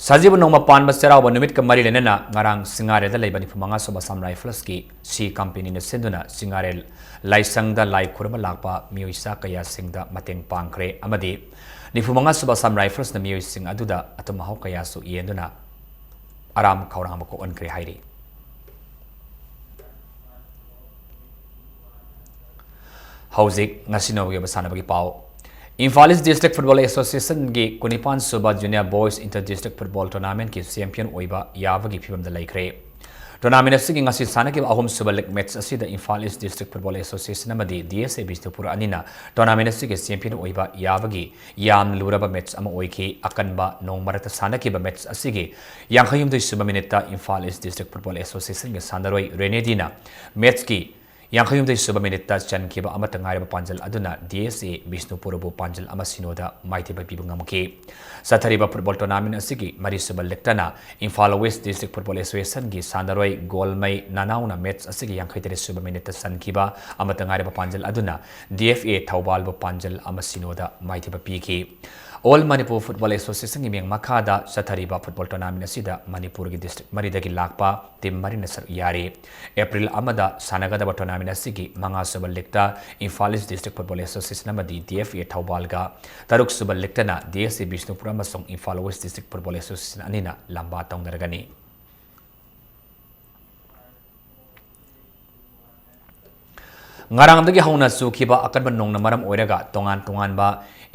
ꯁꯖꯤꯕꯨ ꯅꯣꯡꯃ ꯄꯥꯟꯕ ꯆꯩꯔꯥꯎꯕ ꯅꯨꯃꯤꯠꯀ ꯃꯔꯤ ꯂꯩꯅꯅ ꯉꯔꯥꯡ ꯁꯤꯡꯉꯥꯔꯦꯜꯗ ꯂꯩꯕ ꯅꯤꯐꯨ ꯃꯉꯥ ꯁꯨꯕ ꯑꯁꯥꯝ ꯔꯥꯏꯐꯜꯁꯀꯤ ꯁꯤ ꯀꯝꯄꯦꯅꯤꯅ ꯁꯤꯟꯗꯨꯅ ꯁꯤꯡꯉꯥꯔꯦꯜ ꯂꯥꯏꯁꯪꯗ ꯂꯥꯏ ꯈꯨꯔꯨꯝꯕ ꯂꯥꯛꯄ ꯃꯤꯑꯣꯏ ꯆꯥ ꯀꯌꯥꯁꯤꯡꯗ ꯃꯇꯦꯡ ꯄꯥꯡꯈ꯭ꯔꯦ ꯑꯃꯗꯤ ꯅꯤꯐꯨ ꯃꯉꯥ ꯁꯨꯕ ꯑꯁꯥꯝ ꯔꯥꯏꯐꯜꯁꯅ ꯃꯤꯑꯣꯏꯁꯤꯡ ꯑꯗꯨꯗ ꯑꯊꯨꯝ ꯑꯍꯥꯎ ꯀꯌꯥꯁꯨ ꯌꯦꯟꯗꯨꯅ ꯑꯔꯥꯝ ꯈꯧꯔꯥꯡꯕ ꯀꯣꯛꯍꯟꯈ꯭ꯔꯦ ꯍꯥꯏꯔꯤ꯫ ꯍꯧꯖꯤꯛ ꯉꯁꯤ ꯅꯣꯡꯃꯒꯤ ꯑꯣꯏꯕ ꯁꯥꯟꯅꯕꯒꯤ ꯄꯥꯎ꯫ ꯏꯝꯐꯥꯜ ꯏꯁ ꯗꯤꯁꯇ꯭ꯔꯤꯛ ꯐꯨꯠꯕꯣꯜ ꯑꯦꯁꯣꯁꯤꯌꯦꯁꯟꯒꯤ ꯀꯨꯟꯅꯤꯄꯥꯟ ꯁꯨꯕ junior boys inter district football ꯇꯣꯔꯅꯥꯃꯦꯟꯠꯀꯤ ꯆꯦꯝꯄꯤꯌꯟ ꯑꯣꯏꯕ ꯌꯥꯕꯒꯤ ꯐꯤꯕꯝꯗ ꯂꯩꯈ꯭ꯔꯦ꯫ ꯇꯣꯔꯅꯥꯃꯦꯟꯠ ꯑꯁꯤꯒꯤ ꯉꯁꯤ ꯁꯥꯟꯅꯈꯤꯕ ꯑꯍꯨꯝꯁꯨꯕ ꯂꯤꯒ ꯃꯦꯠꯆ ꯑꯁꯤꯗ Imphal east district football association ꯑꯃꯗꯤ ꯗꯤ ꯑꯦꯁ ꯑꯦ ꯕꯤꯁꯅꯨꯄꯨꯔ ꯑꯅꯤꯅ ꯇꯣꯔꯅꯥꯃꯦꯟꯠ ꯑꯁꯤꯒꯤ ꯆꯦꯝꯄꯤꯌꯟ ꯑꯣꯏꯕ ꯌꯥꯕꯒꯤ ꯌꯥꯝꯅ ꯂꯨꯔꯕ ꯃꯦꯠꯆ ꯑꯃ ꯑꯣꯏꯈꯤ꯫ ꯑꯀꯟꯕ ꯅꯣꯡ ꯃꯔꯛꯇ ꯁꯥꯟꯅꯈꯤꯕ ꯃꯦꯠꯆ ꯑꯁꯤꯒꯤ ꯌꯥꯡꯈꯩꯍꯨꯝꯗꯣꯏ ꯁꯨꯕ ꯃꯤꯅꯤꯠꯇ ꯏꯝꯐꯥꯜ ꯏꯁ ꯗꯤꯁꯇ꯭ꯔꯤꯛ ꯐꯨꯠꯕꯣꯜ ꯑꯦꯁꯣꯁꯤꯌꯦꯁꯟꯒꯤ ꯁꯥꯟꯅꯔꯣꯏ ꯔꯦꯅꯦꯗꯤꯅ ꯃꯦꯠꯆꯀꯤ ꯌꯥꯡꯈꯩꯍꯨꯝꯗꯣꯏ ꯁꯨꯕ ꯃꯤꯅꯤꯠꯇ ꯆꯟꯈꯤꯕ ꯑꯃꯠꯇ ꯉꯥꯏꯔꯕ ꯄꯥꯟꯖꯜ ꯑꯗꯨꯅ ꯗꯤ ꯑꯦꯁ ꯑꯦ ꯕꯤꯁꯅꯨꯄꯨꯔꯕꯨ ꯄꯥꯟꯖꯜ ꯑꯃ ꯁꯤꯅꯣꯗ ꯃꯥꯏꯊꯤꯕ ꯄꯤꯕ ꯉꯝꯈꯤ꯫ ꯆꯠꯊꯔꯤꯕ ꯐꯨꯠꯕꯣꯜ ꯇꯣꯔꯅꯥꯃꯦꯟꯠ ꯑꯁꯤꯒꯤ ꯃꯔꯤꯁꯨꯕ ꯂꯤꯛꯇꯅ ꯏꯝꯐꯥꯜ ꯋꯦꯁ ꯗꯤꯁꯇ꯭ꯔꯤꯛ ꯐꯨꯠꯕꯣꯜ ꯑꯦꯁꯣꯁꯤꯌꯦꯁꯟꯒꯤ ꯁꯥꯟꯅꯔꯣꯏ ꯒꯣꯜꯃꯩ ꯅꯅꯥꯎꯅ ꯃꯦꯠꯆ ꯑꯁꯤꯒꯤ ꯌꯥꯡꯈꯩꯇꯔꯦꯠ ꯁꯨꯕ ꯃꯤꯅꯤꯠꯇ ꯆꯟꯈꯤꯕ ꯑꯃꯠꯇ ꯉꯥꯏꯔꯕ ꯄꯥꯟꯖꯜ ꯑꯗꯨꯅ ꯗꯤ ꯑꯦꯐ ꯑꯦ ꯊꯧꯕꯥꯜꯕꯨ ꯄꯥꯟꯖꯜ ꯑꯃ ꯁꯤꯅꯣꯗ ꯃꯥꯏꯊꯤꯕ ꯄꯤꯈꯤ꯫ ꯑꯣꯜ ꯃꯅꯤꯄꯨꯔ ꯐꯨꯠꯕꯣꯜ ꯑꯦꯁꯣꯁꯤꯌꯦꯁꯟꯒꯤ ꯃꯤꯡ ꯃꯈꯥꯗ ꯆꯠꯊꯔꯤꯕ ꯐꯨꯠꯕꯣꯜ ꯇꯣꯔꯅꯥꯃꯦꯟꯠ ꯑꯁꯤꯗ ꯃꯅꯤꯄꯨꯔꯒꯤ ꯗꯤꯁꯇ꯭ꯔꯤꯛ ꯃꯔꯤꯗꯒꯤ ꯂꯥꯛꯄ ꯇꯤꯝ ꯃꯔꯤꯅ ꯁꯔꯨꯛ ꯌꯥꯔꯤ꯫ ꯑꯦꯄ꯭ꯔꯤꯜ ꯑꯃꯗ ꯁꯥꯟꯅꯒꯗꯕ ꯇꯣꯔꯅꯥꯃꯦꯟꯠ ꯑꯁꯤꯒꯤ ꯃꯉꯥꯁꯨꯕ ꯂꯤꯛꯇ Imphal east district football association ꯑꯃꯗꯤ D F A ꯊꯧꯕꯥꯜꯒ, ꯇꯔꯨꯛꯁꯨꯕ ꯂꯤꯛꯇꯅ D S A Bishnupur ꯑꯃꯁꯨꯡ Imphal west district football association ꯑꯅꯤꯅ ꯂꯝꯕꯥ ꯇꯧꯅꯔꯒꯅꯤ꯫ ꯉꯔꯥꯡꯗꯒꯤ ꯍꯧꯅ ꯆꯨꯈꯤꯕ ꯑꯀꯟꯕ ꯅꯣꯡꯅ ꯃꯔꯝ ꯑꯣꯏꯔꯒ ꯇꯣꯉꯥꯟ ꯇꯣꯉꯥꯟꯕ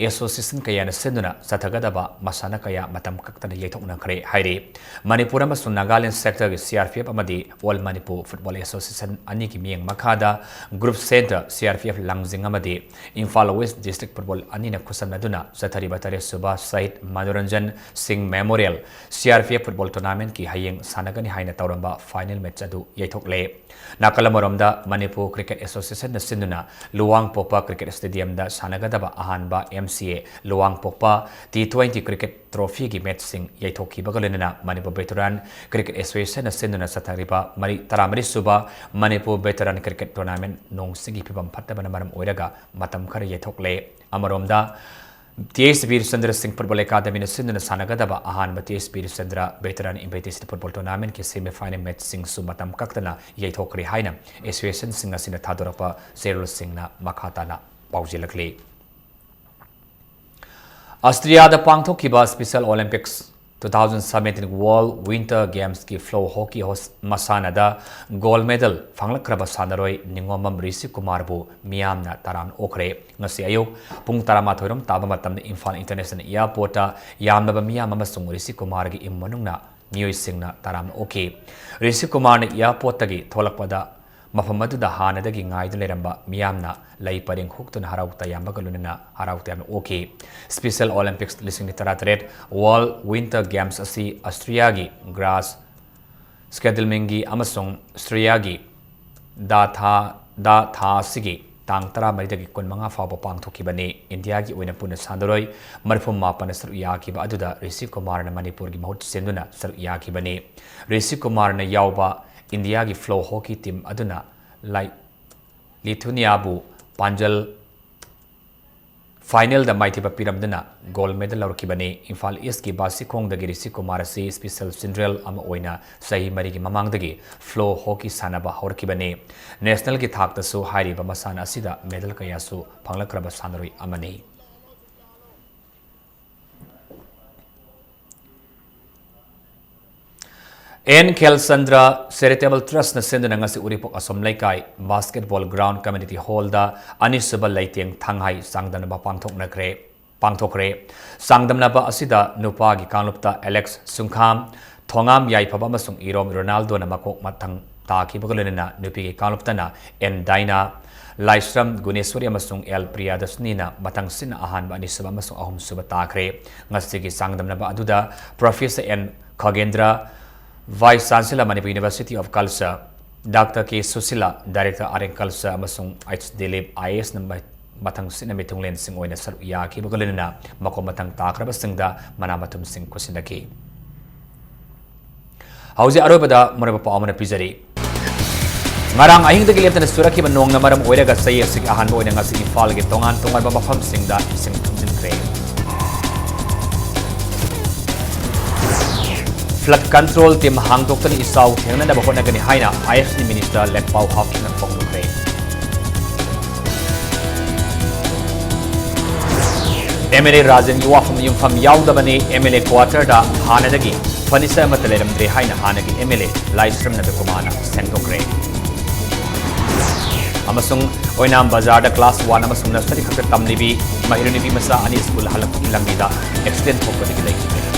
ꯑꯦꯁꯣꯁꯤꯌꯦꯁꯟ ꯀꯌꯥꯅ ꯁꯤꯟꯗꯨꯅ ꯆꯠꯊꯒꯗꯕ ꯃꯁꯥꯟꯅ ꯀꯌꯥ ꯃꯇꯝ ꯀꯛꯇꯅ ꯌꯩꯊꯣꯛꯅꯈ꯭ꯔꯦ ꯍꯥꯏꯔꯤ꯫ ꯃꯅꯤꯄꯨꯔ ꯑꯃꯁꯨꯡ ꯅꯥꯒꯥꯂꯦꯟ ꯁꯦꯛꯇꯔꯒꯤ ꯁꯤ ꯑꯥꯔ ꯄꯤ ꯑꯦꯐ ꯑꯃꯗꯤ ꯑꯣꯜ ꯃꯅꯤꯄꯨꯔ ꯐꯨꯠꯕꯣꯜ ꯑꯦꯁꯣꯁꯤꯌꯦꯁꯟ ꯑꯅꯤꯒꯤ ꯃꯤꯠꯌꯦꯡ ꯃꯈꯥꯗ group centre C R P F Langjing ꯑꯃꯗꯤ ꯏꯝꯐꯥꯜ ꯋꯦꯁ ꯗꯤꯁꯇ꯭ꯔꯤꯛ ꯐꯨꯠꯕꯣꯜ ꯑꯅꯤꯅ ꯈꯨꯠꯁꯝꯅꯗꯨꯅ ꯆꯠꯊꯔꯤꯕ ꯇꯔꯦꯠꯁꯨꯕ ꯁꯍꯤꯗ Manoranjan Singh memorial C R P F football ꯇꯣꯔꯅꯥꯃꯦꯟꯠꯀꯤ ꯍꯌꯦꯡ ꯁꯥꯟꯅꯒꯅꯤ ꯍꯥꯏꯅ ꯇꯧꯔꯝꯕ ꯐꯥꯏꯅꯦꯜ ꯃꯦꯠꯆ ꯑꯗꯨ ꯌꯩꯊꯣꯛꯂꯦ꯫ ꯅꯥꯀꯜ ꯑꯃꯔꯣꯝꯗ ꯃꯅꯤꯄꯨꯔ ꯀ꯭ꯔꯤꯀꯦꯠ ꯑꯦꯁꯣꯁꯤꯌꯦꯁꯟꯅ ꯁꯤꯟꯗꯨꯅ ꯂꯨꯋꯥꯡꯄꯣꯛꯄ ꯀ꯭ꯔꯤꯀꯦꯠ ꯁ꯭ꯇꯦꯗꯤꯌꯝꯗ ꯁꯥꯟꯅꯒꯗꯕ ꯑꯍꯥꯟꯕ ꯑꯦꯝ ꯁꯤ ꯑꯦ ꯂꯨꯋꯥꯡꯄꯣꯛꯄ ꯇꯤ ꯇ꯭ꯋꯦꯟꯇꯤ ꯀ꯭ꯔꯤꯀꯦꯠ ꯇ꯭ꯔꯣꯐꯤꯒꯤ ꯃꯦꯠꯆꯁꯤꯡ ꯌꯩꯊꯣꯛꯈꯤꯕꯒ ꯂꯣꯏꯅꯅ ꯃꯅꯤꯄꯨꯔ ꯚꯦꯇꯔꯥꯟ ꯀ꯭ꯔꯤꯀꯦꯠ ꯑꯦꯁꯣꯁꯤꯌꯦꯁꯟꯅ ꯁꯤꯟꯗꯨꯅ ꯆꯠꯊꯔꯤꯕ ꯃꯔꯤ, ꯇꯔꯥꯃꯔꯤ ꯁꯨꯕ ꯃꯅꯤꯄꯨꯔ ꯚꯦꯇꯔꯥꯟ ꯀ꯭ꯔꯤꯀꯦꯠ ꯇꯣꯔꯅꯥꯃꯦꯟꯠ ꯅꯣꯡ ꯆꯤꯡꯒꯤ ꯐꯤꯕꯝ ꯐꯠꯇꯕꯅ ꯃꯔꯝ ꯑꯣꯏꯔꯒ ꯃꯇꯝ ꯈꯔ ꯌꯩꯊꯣꯛꯂꯦ꯫ ꯑꯃꯔꯣꯝꯗ, ꯇꯤ ꯑꯩꯆ ꯕꯤꯔꯆꯟꯗ꯭ꯔ ꯁꯤꯡ ꯐꯨꯠꯕꯣꯜ ꯑꯦꯀꯥꯗꯃꯤꯅ ꯁꯤꯟꯗꯨꯅ ꯁꯥꯟꯅꯒꯗꯕ ꯑꯍꯥꯟꯕ T H Birchandra veteran invitational football ꯇꯣꯔꯅꯥꯃꯦꯟꯠꯀꯤ ꯁꯦꯃꯤ ꯐꯥꯏꯅꯦꯜ ꯃꯦꯠꯆꯁꯤꯡꯁꯨ ꯃꯇꯝ ꯀꯛꯇꯅ ꯌꯩꯊꯣꯛꯈ꯭ꯔꯦ ꯍꯥꯏꯅ ꯑꯦꯁꯣꯁꯤꯌꯦꯁꯟꯁꯤꯡ ꯑꯁꯤꯅ ꯊꯥꯗꯣꯔꯛꯄ ꯆꯦꯔꯣꯜꯁꯤꯡꯅ ꯃꯈꯥ ꯇꯥꯅ ꯄꯥꯎꯖꯦꯜꯂꯛꯂꯤ꯫ ꯑꯁꯇ꯭ꯔꯤꯌꯥꯗ ꯄꯥꯡꯊꯣꯛꯈꯤꯕ special Olympics two thousand seventeen world winter ꯒꯦꯝꯁꯀꯤ ꯐ꯭ꯂꯣꯔ ꯍꯣꯀꯤ ꯍꯣꯁ ꯃꯁꯥꯟꯅꯗ ꯒꯣꯜꯗ ꯃꯦꯗꯜ ꯐꯪꯂꯛꯈ꯭ꯔꯕ ꯁꯥꯟꯅꯔꯣꯏ ꯅꯤꯉꯣꯝꯕꯝ ꯔꯤꯁꯤ ꯀꯨꯃꯥꯔꯕꯨ ꯃꯤꯌꯥꯝꯅ ꯇꯔꯥꯝꯅ ꯑꯣꯛꯈ꯭ꯔꯦ꯫ ꯉꯁꯤ ꯑꯌꯨꯛ ꯄꯨꯡ ꯇꯔꯥꯃꯥꯊꯣꯏ ꯔꯣꯝ ꯇꯥꯕ ꯃꯇꯝꯗ ꯏꯝꯐꯥꯜ ꯏꯟꯇꯔꯅꯦꯁꯅꯦꯜ ꯑꯦꯌꯔꯄꯣꯔꯠꯇ ꯌꯥꯝꯂꯕ ꯃꯤꯌꯥꯝ ꯑꯃꯁꯨꯡ ꯔꯤꯁꯤ ꯀꯨꯃꯥꯔꯒꯤ ꯏꯃꯨꯡ ꯃꯅꯨꯡꯅ ꯃꯤꯑꯣꯏꯁꯤꯡꯅ ꯇꯔꯥꯝꯅ ꯑꯣꯛꯈꯤ꯫ ꯔꯤꯁꯤ ꯀꯨꯃꯥꯔꯅ ꯑꯦꯌꯔꯄꯣꯔꯠꯇꯒꯤ ꯊꯣꯛꯂꯛꯄꯗ ꯃꯐꯝ ꯑꯗꯨꯗ ꯍꯥꯟꯅꯗꯒꯤ ꯉꯥꯏꯗꯨꯅ ꯂꯩꯔꯝꯕ ꯃꯤꯌꯥꯝꯅ ꯂꯩ ꯄꯔꯦꯡ ꯍꯨꯛꯇꯨꯅ ꯍꯔꯥꯎ ꯇꯌꯥꯝꯕꯒ ꯂꯣꯏꯅꯅ ꯍꯔꯥꯎ ꯇꯌꯥꯝꯅ ꯑꯣꯛꯈꯤ꯫ ꯁ꯭ꯄꯦꯁꯦꯜ ꯑꯣꯂꯤꯝꯄꯤꯛꯁ ꯂꯤꯁꯤꯡ ꯑꯅꯤ ꯇꯔꯥꯇꯔꯦꯠ ꯋꯥꯔꯜꯗ ꯋꯤꯟꯇꯔ ꯒꯦꯝꯁ ꯑꯁꯤ ꯑꯁꯇ꯭ꯔꯤꯌꯥꯒꯤ ꯒ꯭ꯔꯥꯁ ꯁ꯭ꯀꯦꯗꯜꯃꯤꯡꯒꯤ ꯑꯃꯁꯨꯡ ꯑꯁꯇ꯭ꯔꯤꯌꯥꯒꯤ ꯗꯥꯊꯥ ꯗ ꯊꯥ ꯑꯁꯤꯒꯤ ꯇꯥꯡ ꯇꯔꯥꯃꯔꯤꯗꯒꯤ ꯀꯨꯟꯃꯉꯥ ꯐꯥꯎꯕ ꯄꯥꯡꯊꯣꯛꯈꯤꯕꯅꯤ꯫ ꯏꯟꯗꯤꯌꯥꯒꯤ ꯑꯣꯏꯅ ꯄꯨꯟꯅ ꯁꯥꯟꯅꯔꯣꯏ ꯃꯔꯤꯐꯨ ꯃꯥꯄꯟꯅ ꯁꯔꯨꯛ ꯌꯥꯈꯤꯕ ꯑꯗꯨꯗ ꯔꯤꯁꯤ ꯀꯨꯃꯥꯔꯅ ꯃꯅꯤꯄꯨꯔꯒꯤ ꯃꯍꯨꯠ ꯁꯤꯟꯗꯨꯅ ꯁꯔꯨꯛ ꯌꯥꯈꯤꯕꯅꯤ꯫ ꯔꯤꯁꯤ ꯀꯨꯃꯥꯔꯅ ꯌꯥꯎꯕ ꯏꯟꯗꯤꯌꯥꯒꯤ floor hockey team ꯑꯗꯨꯅ ꯂꯥꯏ-, ꯂꯤꯊꯨꯅꯤꯌꯥꯕꯨ ꯄꯥꯟꯖꯜ finalꯗ ꯃꯥꯏꯊꯤꯕ ꯄꯤꯔꯝꯗꯨꯅ gold medal ꯂꯧꯔꯛꯈꯤꯕꯅꯤ꯫ ꯏꯝꯐꯥꯜ ꯏꯁꯀꯤ ꯕꯥꯁꯤꯈꯣꯡꯗꯒꯤ ꯔꯤꯁꯤ ꯀꯨꯃꯥꯔ ꯑꯁꯤ special ꯆꯤꯟꯗ꯭ꯔꯦꯜ ꯑꯃ ꯑꯣꯏꯅ ꯆꯍꯤ ꯃꯔꯤꯒꯤ ꯃꯃꯥꯡꯗꯒꯤ floor hockey ꯁꯥꯟꯅꯕ ꯍꯧꯔꯛꯈꯤꯕꯅꯤ꯫ Nationalꯒꯤ ꯊꯥꯛꯇꯁꯨ ꯍꯥꯏꯔꯤꯕ ꯃꯁꯥꯟꯅ ꯑꯁꯤꯗ medal ꯀꯌꯥꯁꯨ ꯐꯪꯂꯛꯈ꯭ꯔꯕ ꯁꯥꯟꯅꯔꯣꯏ ꯑꯃꯅꯤ꯫ ꯑꯦꯟ ꯈꯦꯜꯆꯟꯗ꯭ꯔ Charitable Trustꯅ ꯁꯤꯟꯗꯨꯅ ꯉꯁꯤ ꯎꯔꯤꯄꯣꯛ ꯑꯁꯣꯝ ꯂꯩꯀꯥꯏ basketball ground community hallꯗ ꯑꯅꯤꯁꯨꯕ ꯂꯩꯇꯦꯡ ꯊꯥꯡꯍꯥꯏ ꯆꯥꯡꯗꯝꯅꯕ ꯄꯥꯡꯊꯣꯛꯅꯈ꯭ꯔꯦ, ꯄꯥꯡꯊꯣꯛꯈ꯭ꯔꯦ꯫ ꯆꯥꯡꯗꯝꯅꯕ ꯑꯁꯤꯗ ꯅꯨꯄꯥꯒꯤ ꯀꯥꯡꯂꯨꯞꯇ ꯑꯦꯂꯦꯛꯁ ꯁꯨꯡꯈꯥꯝ, ꯊꯣꯉꯥꯝ ꯌꯥꯏꯐꯕ ꯑꯃꯁꯨꯡ ꯏꯔꯣꯝ ꯔꯣꯅꯥꯜꯗꯣꯅ ꯃꯀꯣꯛ ꯃꯊꯪ ꯇꯥꯈꯤꯕꯒ ꯂꯣꯏꯅꯅ ꯅꯨꯄꯤꯒꯤ ꯀꯥꯡꯂꯨꯞꯇꯅ ꯑꯦꯟ ꯗꯥꯏꯅꯥ, ꯂꯥꯏꯁ꯭ꯔꯝ ꯒꯨꯅꯦꯁ꯭ꯋꯔꯤ ꯑꯃꯁꯨꯡ ꯑꯦꯜ ꯄ꯭ꯔꯤꯌꯥꯗꯁꯅꯤꯅ ꯃꯊꯪꯁꯤꯠꯅ ꯑꯍꯥꯟꯕ, ꯑꯅꯤꯁꯨꯕ ꯑꯃꯁꯨꯡ ꯑꯍꯨꯝꯁꯨꯕ ꯇꯥꯈ꯭ꯔꯦ꯫ ꯉꯁꯤꯒꯤ ꯆꯥꯡꯗꯝꯅꯕ ꯑꯗꯨꯗ Professor N Khagendra, Vice Chancellor, Manipur University of Culture, doctor K Sushila, Director, Art and Culture, ꯑꯃꯁꯨꯡ ꯑꯩꯆ ꯗꯤꯂꯤꯞ, ꯑꯥꯏ ꯑꯦ ꯑꯦꯁꯅ ꯃ-, ꯃꯊꯪꯁꯤꯠꯅ ꯃꯤꯊꯨꯡꯂꯦꯟꯁꯤꯡ ꯑꯣꯏꯅ ꯁꯔꯨꯛ ꯌꯥꯈꯤꯕꯒ ꯂꯣꯏꯅꯅ ꯃꯀꯣꯛ ꯃꯊꯪ ꯇꯥꯈ꯭ꯔꯕꯁꯤꯡꯗ ꯃꯅꯥ ꯃꯊꯨꯝꯁꯤꯡ ꯈꯨꯠꯁꯤꯟꯅꯈꯤ꯫ ꯍꯧꯖꯤꯛ ꯑꯔꯣꯏꯕꯗ ꯃꯔꯨꯑꯣꯏꯕ ꯄꯥꯎ ꯑꯃꯅ ꯄꯤꯖꯔꯤ꯫ ꯉꯔꯥꯡ ꯑꯍꯤꯡꯗꯒꯤ ꯂꯦꯞꯇꯅ ꯆꯨꯔꯛꯈꯤꯕ ꯅꯣꯡꯅ ꯃꯔꯝ ꯑꯣꯏꯔꯒ ꯆꯍꯤ ꯑꯁꯤꯒꯤ ꯑꯍꯥꯟꯕ ꯑꯣꯏꯅ ꯉꯁꯤ ꯏꯝꯐꯥꯜꯒꯤ ꯇꯣꯉꯥꯟ ꯇꯣꯉꯥꯟꯕ ꯃꯐꯝꯁꯤꯡꯗ ꯏꯁꯤꯡ ꯊꯨꯝꯖꯤꯟꯈ꯭ꯔꯦ꯫ Flood control team ꯍꯥꯡꯗꯣꯛꯇꯨꯅ ꯏꯆꯥꯎ ꯊꯦꯡꯅꯅꯕ ꯍꯣꯠꯅꯒꯅꯤ ꯍꯥꯏꯅ ꯑꯥꯏ ꯑꯦꯐ ꯁꯤ minister ꯂꯦꯛꯄꯥꯎ ꯍꯥꯎꯀꯤꯞꯅ ꯐꯣꯡꯗꯣꯛꯈ꯭ꯔꯦ꯫ ꯑꯦꯝ ꯑꯦꯜ ꯑꯦ ꯔꯥꯖꯦꯟꯒꯤ ꯋꯥꯐꯝ ꯌꯨꯝꯐꯝ ꯌꯥꯎꯗꯕꯅꯤ, ꯑꯦꯝ ꯑꯦꯜ ꯑꯦ quarterꯗ ꯍꯥꯟꯅꯗꯒꯤ furniture ꯑꯃꯠꯇ ꯂꯩꯔꯝꯗ꯭ꯔꯦ ꯍꯥꯏꯅ ꯍꯥꯟꯅꯒꯤ ꯑꯦꯝ ꯑꯦꯜ ꯑꯦ ꯂꯥꯏꯁ꯭ꯔꯝ ꯅꯟꯗꯀꯨꯃꯥꯔꯅ ꯁꯦꯡꯗꯣꯛꯈ꯭ꯔꯦ꯫ ꯑꯃꯁꯨꯡ ꯑꯣꯏꯅꯥꯝ ꯕꯖꯥꯔꯗ class one ꯑꯃꯁꯨꯡ nursery ꯈꯛꯇ ꯇꯝꯂꯤꯕꯤ ꯃꯍꯩꯔꯣꯏ ꯅꯨꯄꯤ ꯃꯆꯥ ꯑꯅꯤ ꯁ꯭ꯀꯨꯜ ꯍꯜꯂꯛꯄꯒꯤ ꯂꯝꯕꯤꯗ accident ꯊꯣꯛꯄꯗꯒꯤ ꯂꯩꯈꯤꯗ꯭ꯔꯦ꯫